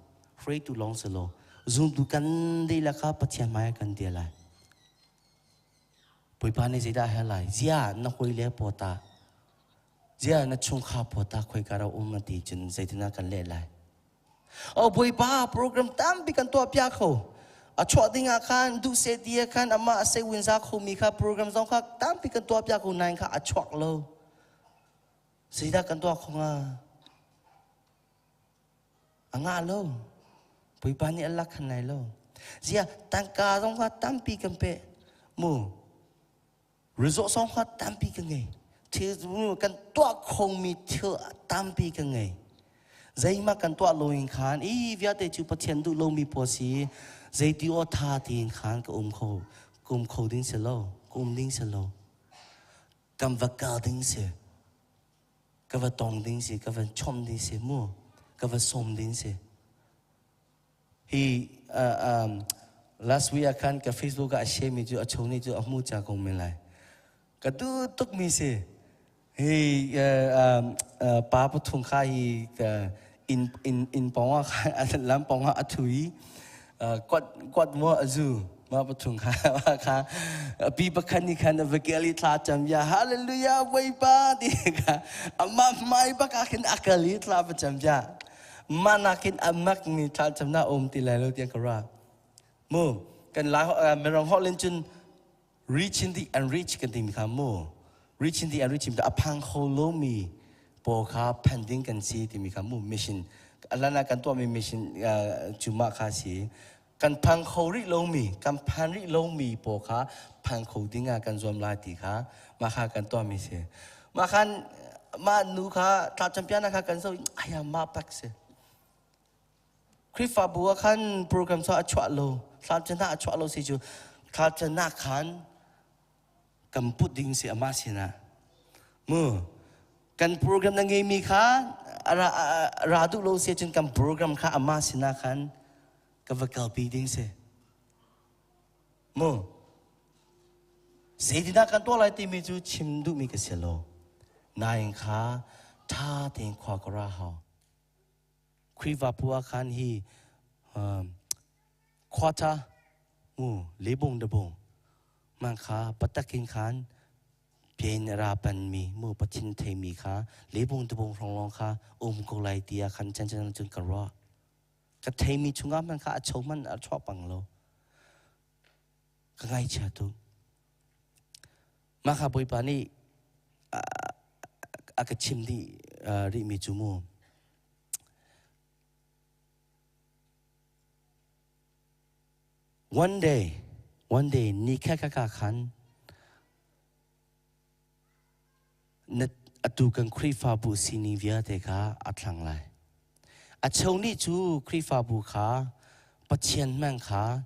hruaitu lawng si lo, zumtu kan dihlak kha Pathian hmai ah kan dir lai. Bawipa nih zeidah a hal lai? Zia na hawi le paw ta. Zia na chungkhar paw ta khoi ka ra um ti cun zeitinah kan leh lai? Oh Bawipa program tampi kan tuah piak kho. A chuah ding ah khan duh se ti khan amah a se win za kho mi kha program zong kha tampi kan tuah piak ko nain kha a chuak lo. Zeidah kan tuah kho nga? A ngah lo. Bawipa nih a lak khan lai lo. Zia tangka zong kha tampi kan pe. Mu resort zong kha tampi kan ngei. Thil kan tuah khomi thil tampi kan ngei. Zeihmah kan tuah lo in khan i vialte cu Pathian duh lomi pawl si zeiti aw tha tiin khan ka um kho ka um kho ding si lo ka um ding si lo kan va kal ding si ka va tong ding si ka va chom ding si mu ka va sawm ding si hi last week ah khan ka Facebook ah a share mi cu a chung nih cu a hmu cha ko men lai ka du tuk mi si hi pa pathum kha hi in in in pong ah khan lam pong ah a thui kwat kwat mo azu ma pathum kha kha pi pakhat nih khan va kel i thla cam ya hallelujah Bawipa ti kha amah hmai bak ah khin a kal i thla va cam ya mah nakin a mak mi thla camnak um ti lai lo tiang ka ra mu kan lai mirang holh in cun reaching the unreached kan timi kha mu reaching the unreached a phang kho lo mi paw kha phan ding kan si timi kha mu mission alana kan tuah mi mission cu mah kha si kan phang kho rih lomi kan phan rih lomi paw kha phan kho ding ah kan zuam lai ti kha mah kha kan tuah mi si mah khan. Ma nu kha thla champion kha kan so aya ma pak se. Khrihfabu ah khan program so a chuah lo. Thla chana a chuah lo si cu thla chana khan kan put ding si ama sinah. Mu kan program na ngeimi kha ra ra duh lo si cun kan program kha ama sinah khan ka va kalpi ding si. Mu zeitindah kan tuah lai timi cu chim duhmi ka si lo. Nain kha ṭha tein khua ka ra hau. Khrihfabu ah khan hi quarter mu lebung debung man kha patakin khan pian ra pan mi mu pathin thei mi kha lebung debung rong long kha um ko lai tia khan chan chan cun ka ruah ka thei mi chungah man kha a cho man a chuah pang lo ka ngai chia tu mah kha bawipa nih a ka chim dih rih mi cu mu One day, one day ni kha ka ka khan na atu kan Khrihfabu sining vialte kha a thlang lai. A cheu nih cu Khrihfabu kha Pathian hmang kha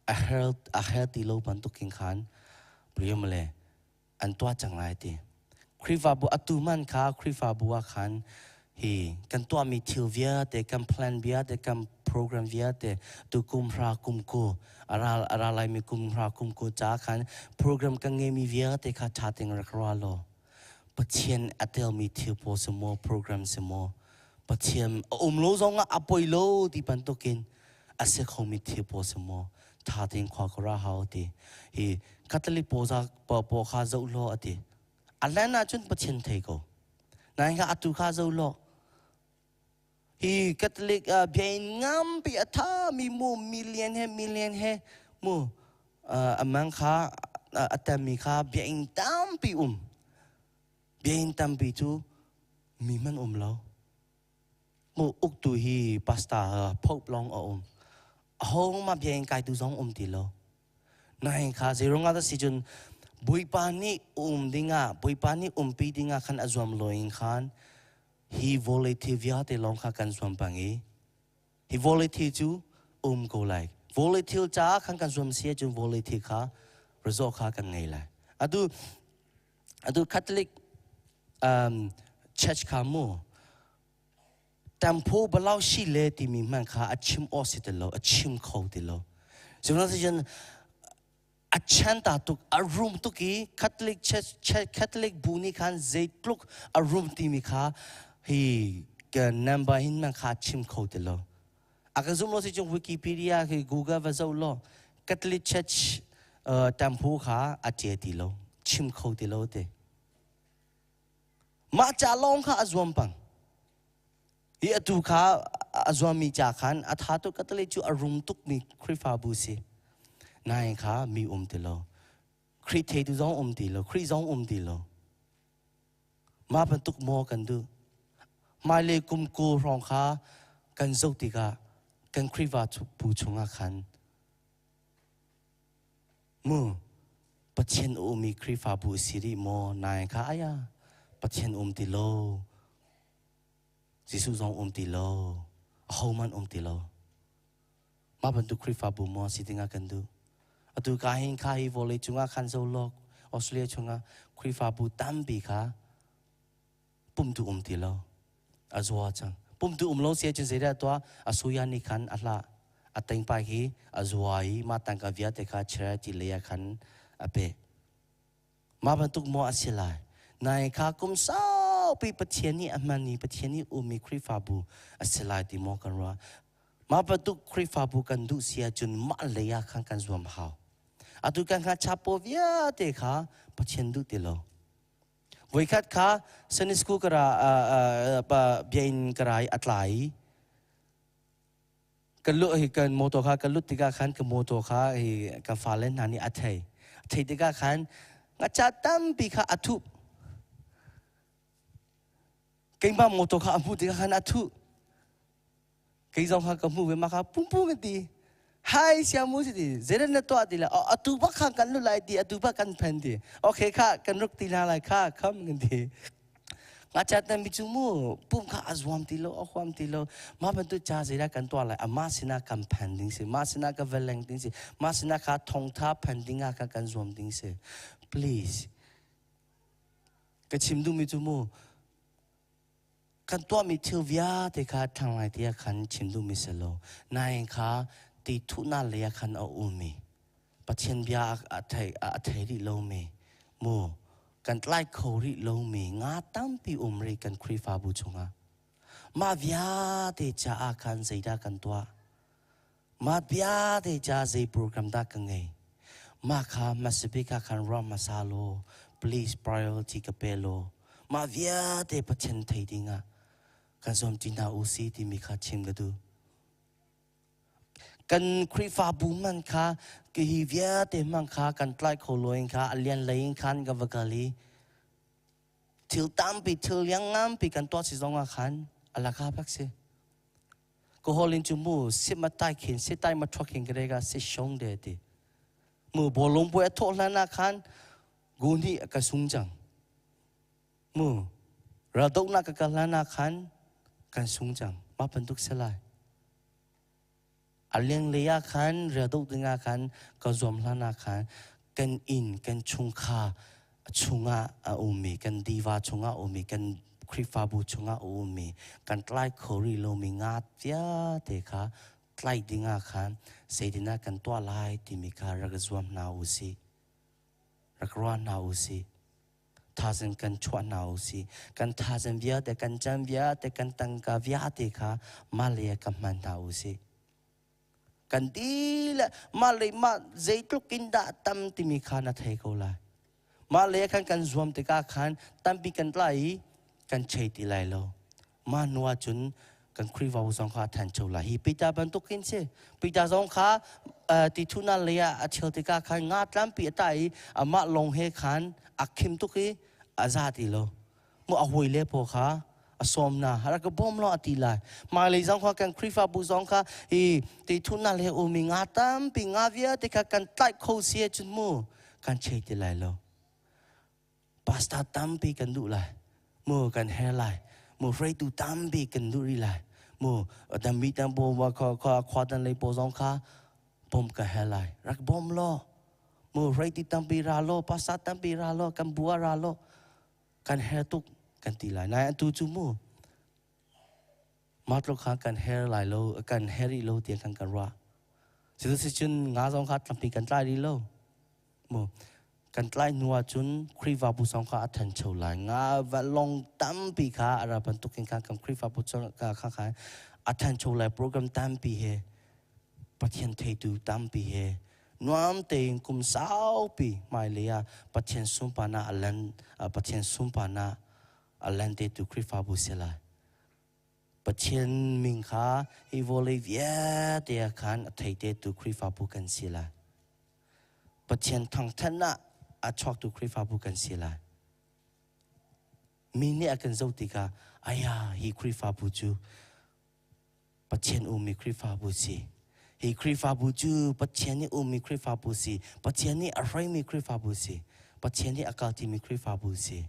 a her a her ti lo bantukin khan priam le an tuah cang lai ti. Khrihfabu atu man kha Khrihfabu ah khan hi kan tuahmi thil vialte kan plan vialte kan program vialte tu kum hra kum ku ara ara laimi kum hra kum ku ca khan program kan ngeimi vialte kha tha ting rak ra law Pathian a telmi thil pawl si maw program si maw Pathian a um lo zong ah a poi lo ti bantukin a si khomi thil pawl si maw tha tein khua ka ra hau ti hi Catholic pawl za pawl kha zoh law ati a hlan ahcun Pathian thei ko nain kha atu kha zoh law hi Catholic biain ngampi a tha mi mu million he million he mu amang kha a tammi kha biain tampi um biain tampi cu mi man um lo Mu uktu hi pastor pope lawng a um. Ahong ma biain kai tu zong um ti lo. Nain kha zeirung ah si cun Bawipa nih um dingah Bawipa nih umpi dingah khan a zuam loin khan hi vawlei thil vialte lawng kha kan zuam pang i hi vawlei thil cu um ko lai. Vawlei thil caah khan kan zuam si ahcun vawlei thil kha result kha kan ngei lai. Atu atu Catholic church kha mu tampho balau shi le timi hman kha a chim aw si ti lo a chim kho ti lo cun a chan ta tuk a rum tuk i Catholic Church Catholic bu nih khan zeitluk a rum timi kha hi number hin man kha chim kho ti lo a ka zum lo si chung Wikipedia khi Google va zoh law Catholic Church tampho kha a ṭe ti lo chim kho ti lo te Mah ca lawng kha a zuam pang. Hi atu kha a zuammi ca khan a tha tuk Catholic cu a rum tukmi Khrihfabu si. Nain kha mi um ti lo. Khrih theitu zong um ti lo. Khrih zong um ti lo. Mah bantuk maw kan duh? Hmailei kum ku hrawng kha kan zoh tikah kan Khrihfa bu chungah khan Mu Pathian a ummi Khrihfabu a si rih maw? Nai kha aya Pathian um ti lo. Jesuh zong um ti lo. Ahohmanh um ti lo. Mah bantuk Khrihfabu maw si dingah kan duh? Atu ka hin kha hi vawlei cungah khan zo lawk Australia chungah Khrihfabu tampi kha pumtu um ti lo a zua cang pumtu um lo si ahcun zeidah tuah a suya nih khan a hlah a tengpa hi a zua i mah tangka vialte kha charity lei ah khan a pe mah bantuk maw a si lai nai kha kum saupi Pathian nih a hman i Pathian nih ummi Khrihfabu a si lai ti maw kan ruah mah bantuk Khrihfabu kan duh si ahcun mah lei ah khan kan zuam hau atu kan kha chapo vialte kha Pathian duh ti lo Voikhat kha Sunday school ka ra biain ka ra i a tla i kan lu hi kan motor kha kan lut tikah khan ka motor kha hi kan fale hna nih a thei a thei tikah khan ngacha tampi kha a thup keimah motor kha a hmuh tikah khan a thuh Kei zong kha ka hmu ve ma kha pumpu kan ti. Hai siamu si ti zeidan na tuah ti le atu bak kha kan lu lai ti atu bak kan phen ti. Okay kha kan ruk ti hna lai kha kham kan ti. Nga cha mi chu mu pum kha a zuam ti lo a huam ti lo ma bantu cha zeida kan tua lai ama sina kan phan ding si ma sina ka veleng ding si ma sina kha thongtha phan ding ah kha kan zuam ding si. Please ka chim du mi chu mu kan tua mi thil viate kha thang lai tia khan chim du mi se lo nain kha ti thu na le khan a um mi Pathian bia a thei a thei rih lo mi mu kan tlai kho rih lo mi nga tampi um rih kan Khrihfabu chungah. Mah vialte caah khan zeidah kan tuah? Mah vialte ca zei program dah ka ngei? Mah kha hmasabik ah khan ruah hmasa law, please priority ka pe law. Mah vialte Pathian thei dingah kan zuam ti hna u si timi kha chim ka duh. Kan Khrihfabu man kha hi vialte hmang kha kan tlai kho loin kha a lian lei in khan ka va kal i thil tampi thil liang ngampi kan tuah si zong ah khan a laka bak si. Ko holin chu mu sit ma tai khin sit tai ma thok khin kre ka sit shong de ti. Mu bolong pui a thawh hlan ah khan gu nih ka sung cang. Mu raldohnak ka kal hlan ah khan kan sung cang. Mah bantuk si lai. A lenglei ah khan raldoh dingah khan ka zuam hlan ah khan kan inn kan chungkhar chungah a ummi kan diva chungah a ummi kan Khrihfabu chungah a ummi kan tlai kho rih lomi nga vialte kha tlaih dingah khan zeitindah kan tuah lai timi kha rak i zuam hna u sih. Rak ruah hna u sih. Thazang kan chuah hna u sih. Kan thazang vialte, kan caan vialte, kan tangka vialte kha mah lei ah kan hman hna u sih. Kan dihlak mah lei mah zeitluk in dah tam timi kha na thei ko lai. Mah lei ah khan kan zuam tikah khan tampi kan tlai i kan chei ti lai lo. Mah hnu ah cun kan Khrihfabu zong kha a thancho lai. Hi Peter bantuk hin si. Peter zong kha ti thunak lei ah a thil tikah khan nga tlampi a tah i amah lawng he khan a khim tuk i a za ti lo. Mu a hawi le pawl kha a sawm na rak ka bawm lo a ti lai. Hmailei zong kha kan Khrihfabu zong kha hi ti thunak lei umi nga tampi nga vialte kha kan tlaih kho si ahcun mu kan chei ti lai lo. Pastor tampi kan duh lai. Mu kan her lai. Mu hruaitu tampi kan duh rih lai. Mu dammi tam bo wa kha kha khua dan lei po zong kha bom ka her lai. Rak bom lo. Mu hruaitu tampi ra lo, pastor tampi ra lo, kan bua ra lo. Kan her tuk kan ti lai. Nai atu cu mu mah tluk kha kan her lai lo, kan her rih lo tiang kan kan ruah. Cuticun nga zong kha tampi kan tlai rih lo. Mu kan tlai hnu ahcun Khrihfabu zong kha a thancho lai. Nga va long tampi kha a ra bantukin khan kan Khrihfabu kha kha a thancho lai program tampi he Pathian theitu tampi he nuam tein kum saupi hmailei ah Pathian sunparnak a lan Pathian sunparnak a lan te tu Khrihfabu si lai. Pathian min kha hi vawlei vialte ah khan a thei te tu Khrihfabu kan si lai. Pathian thangthat ah a chuaktu Khrihfabu kan si lai. Mi nih a kan zoh tikah aya hi Khrihfabu cu Pathian ummi Khrihfabu si. Hi Khrihfabu cu Pathian nih ummi Khrihfabu si. Pathian nih a hruaimi Khrihfabu si. Pathian nih a kaltimi Khrihfabu si.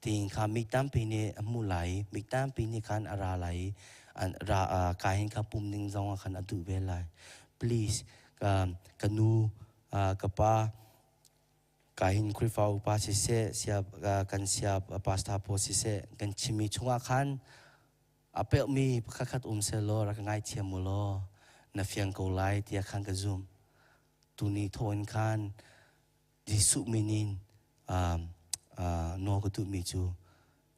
Tiin kha mi tampi nih a hmuh lai i mi tampi nih khan a ra lai i an ra ka hin kha pum ning zong ah khan a duh ve lai. Please ka nu ka pa ka hin Khrihfa upa siseh siap kan siap pastor pawl siseh kan chimmi chungah khan a pelhmi pakhatkhat um sehlaw rak ngaithiam u law na fiang ko lai tiah khan ka zum. Tuni thawh in khan Jesuh min in nawl ka duhmi cu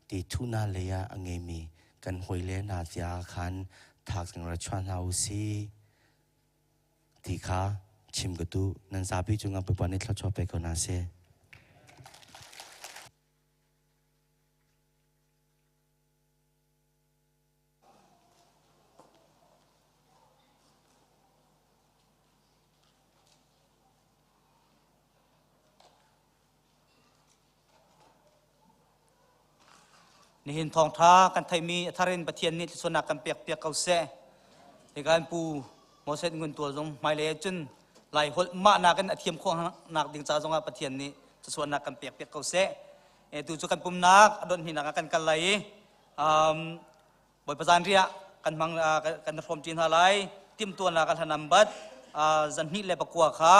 ti thuhnak lei ah a ngeimi kan hawile hna tia khan thazang ra chuah hna u sih ti kha chim ka duh. Nan zapi cungah Bawipa nih thluachuah pe ko hna seh. Nihin thawngtha kan theimi a thar in Pathian nih thluachuahnak kan pek piak ko seh. Hi kan pu Moses Ngun Tual zong hmailei ah cun Lai holh mah nakin a thiam khawh nak ding ca zongah Pathian nih thluachuahnak kan pek piak ko seh. Tu cu kan pumnak a dawnh hninak ah kan kal lai i Bawipa zanriah kan hmang kan hrawm ṭi hna lai. Timhtuahnak a hlanam bat zanhnih le pakua kha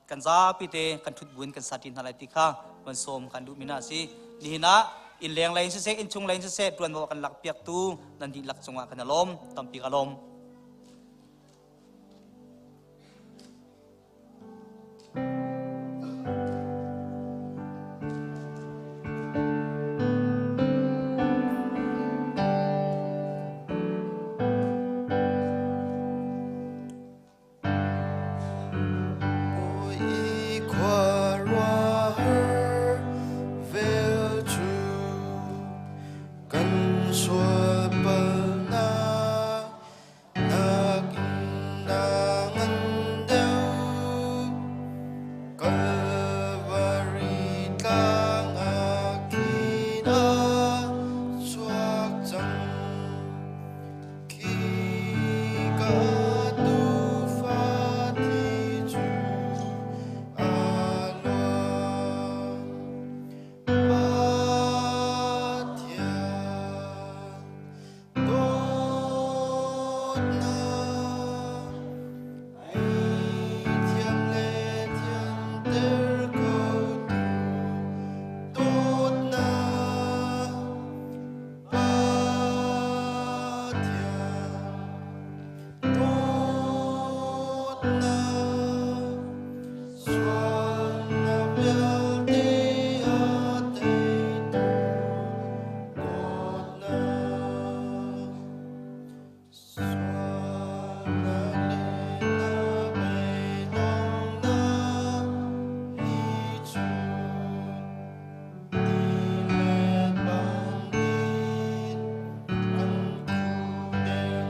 kan zapi te kan ṭhut buin kan sa ṭi hna lai ti kha van sawm kan duhmi hna a si. Nihin ah innleng lei in siseh, innchung lei in siseh, ṭuanvo kan lakpiaktu nan dihlak cungah kan i lawm, tampi ka lawm.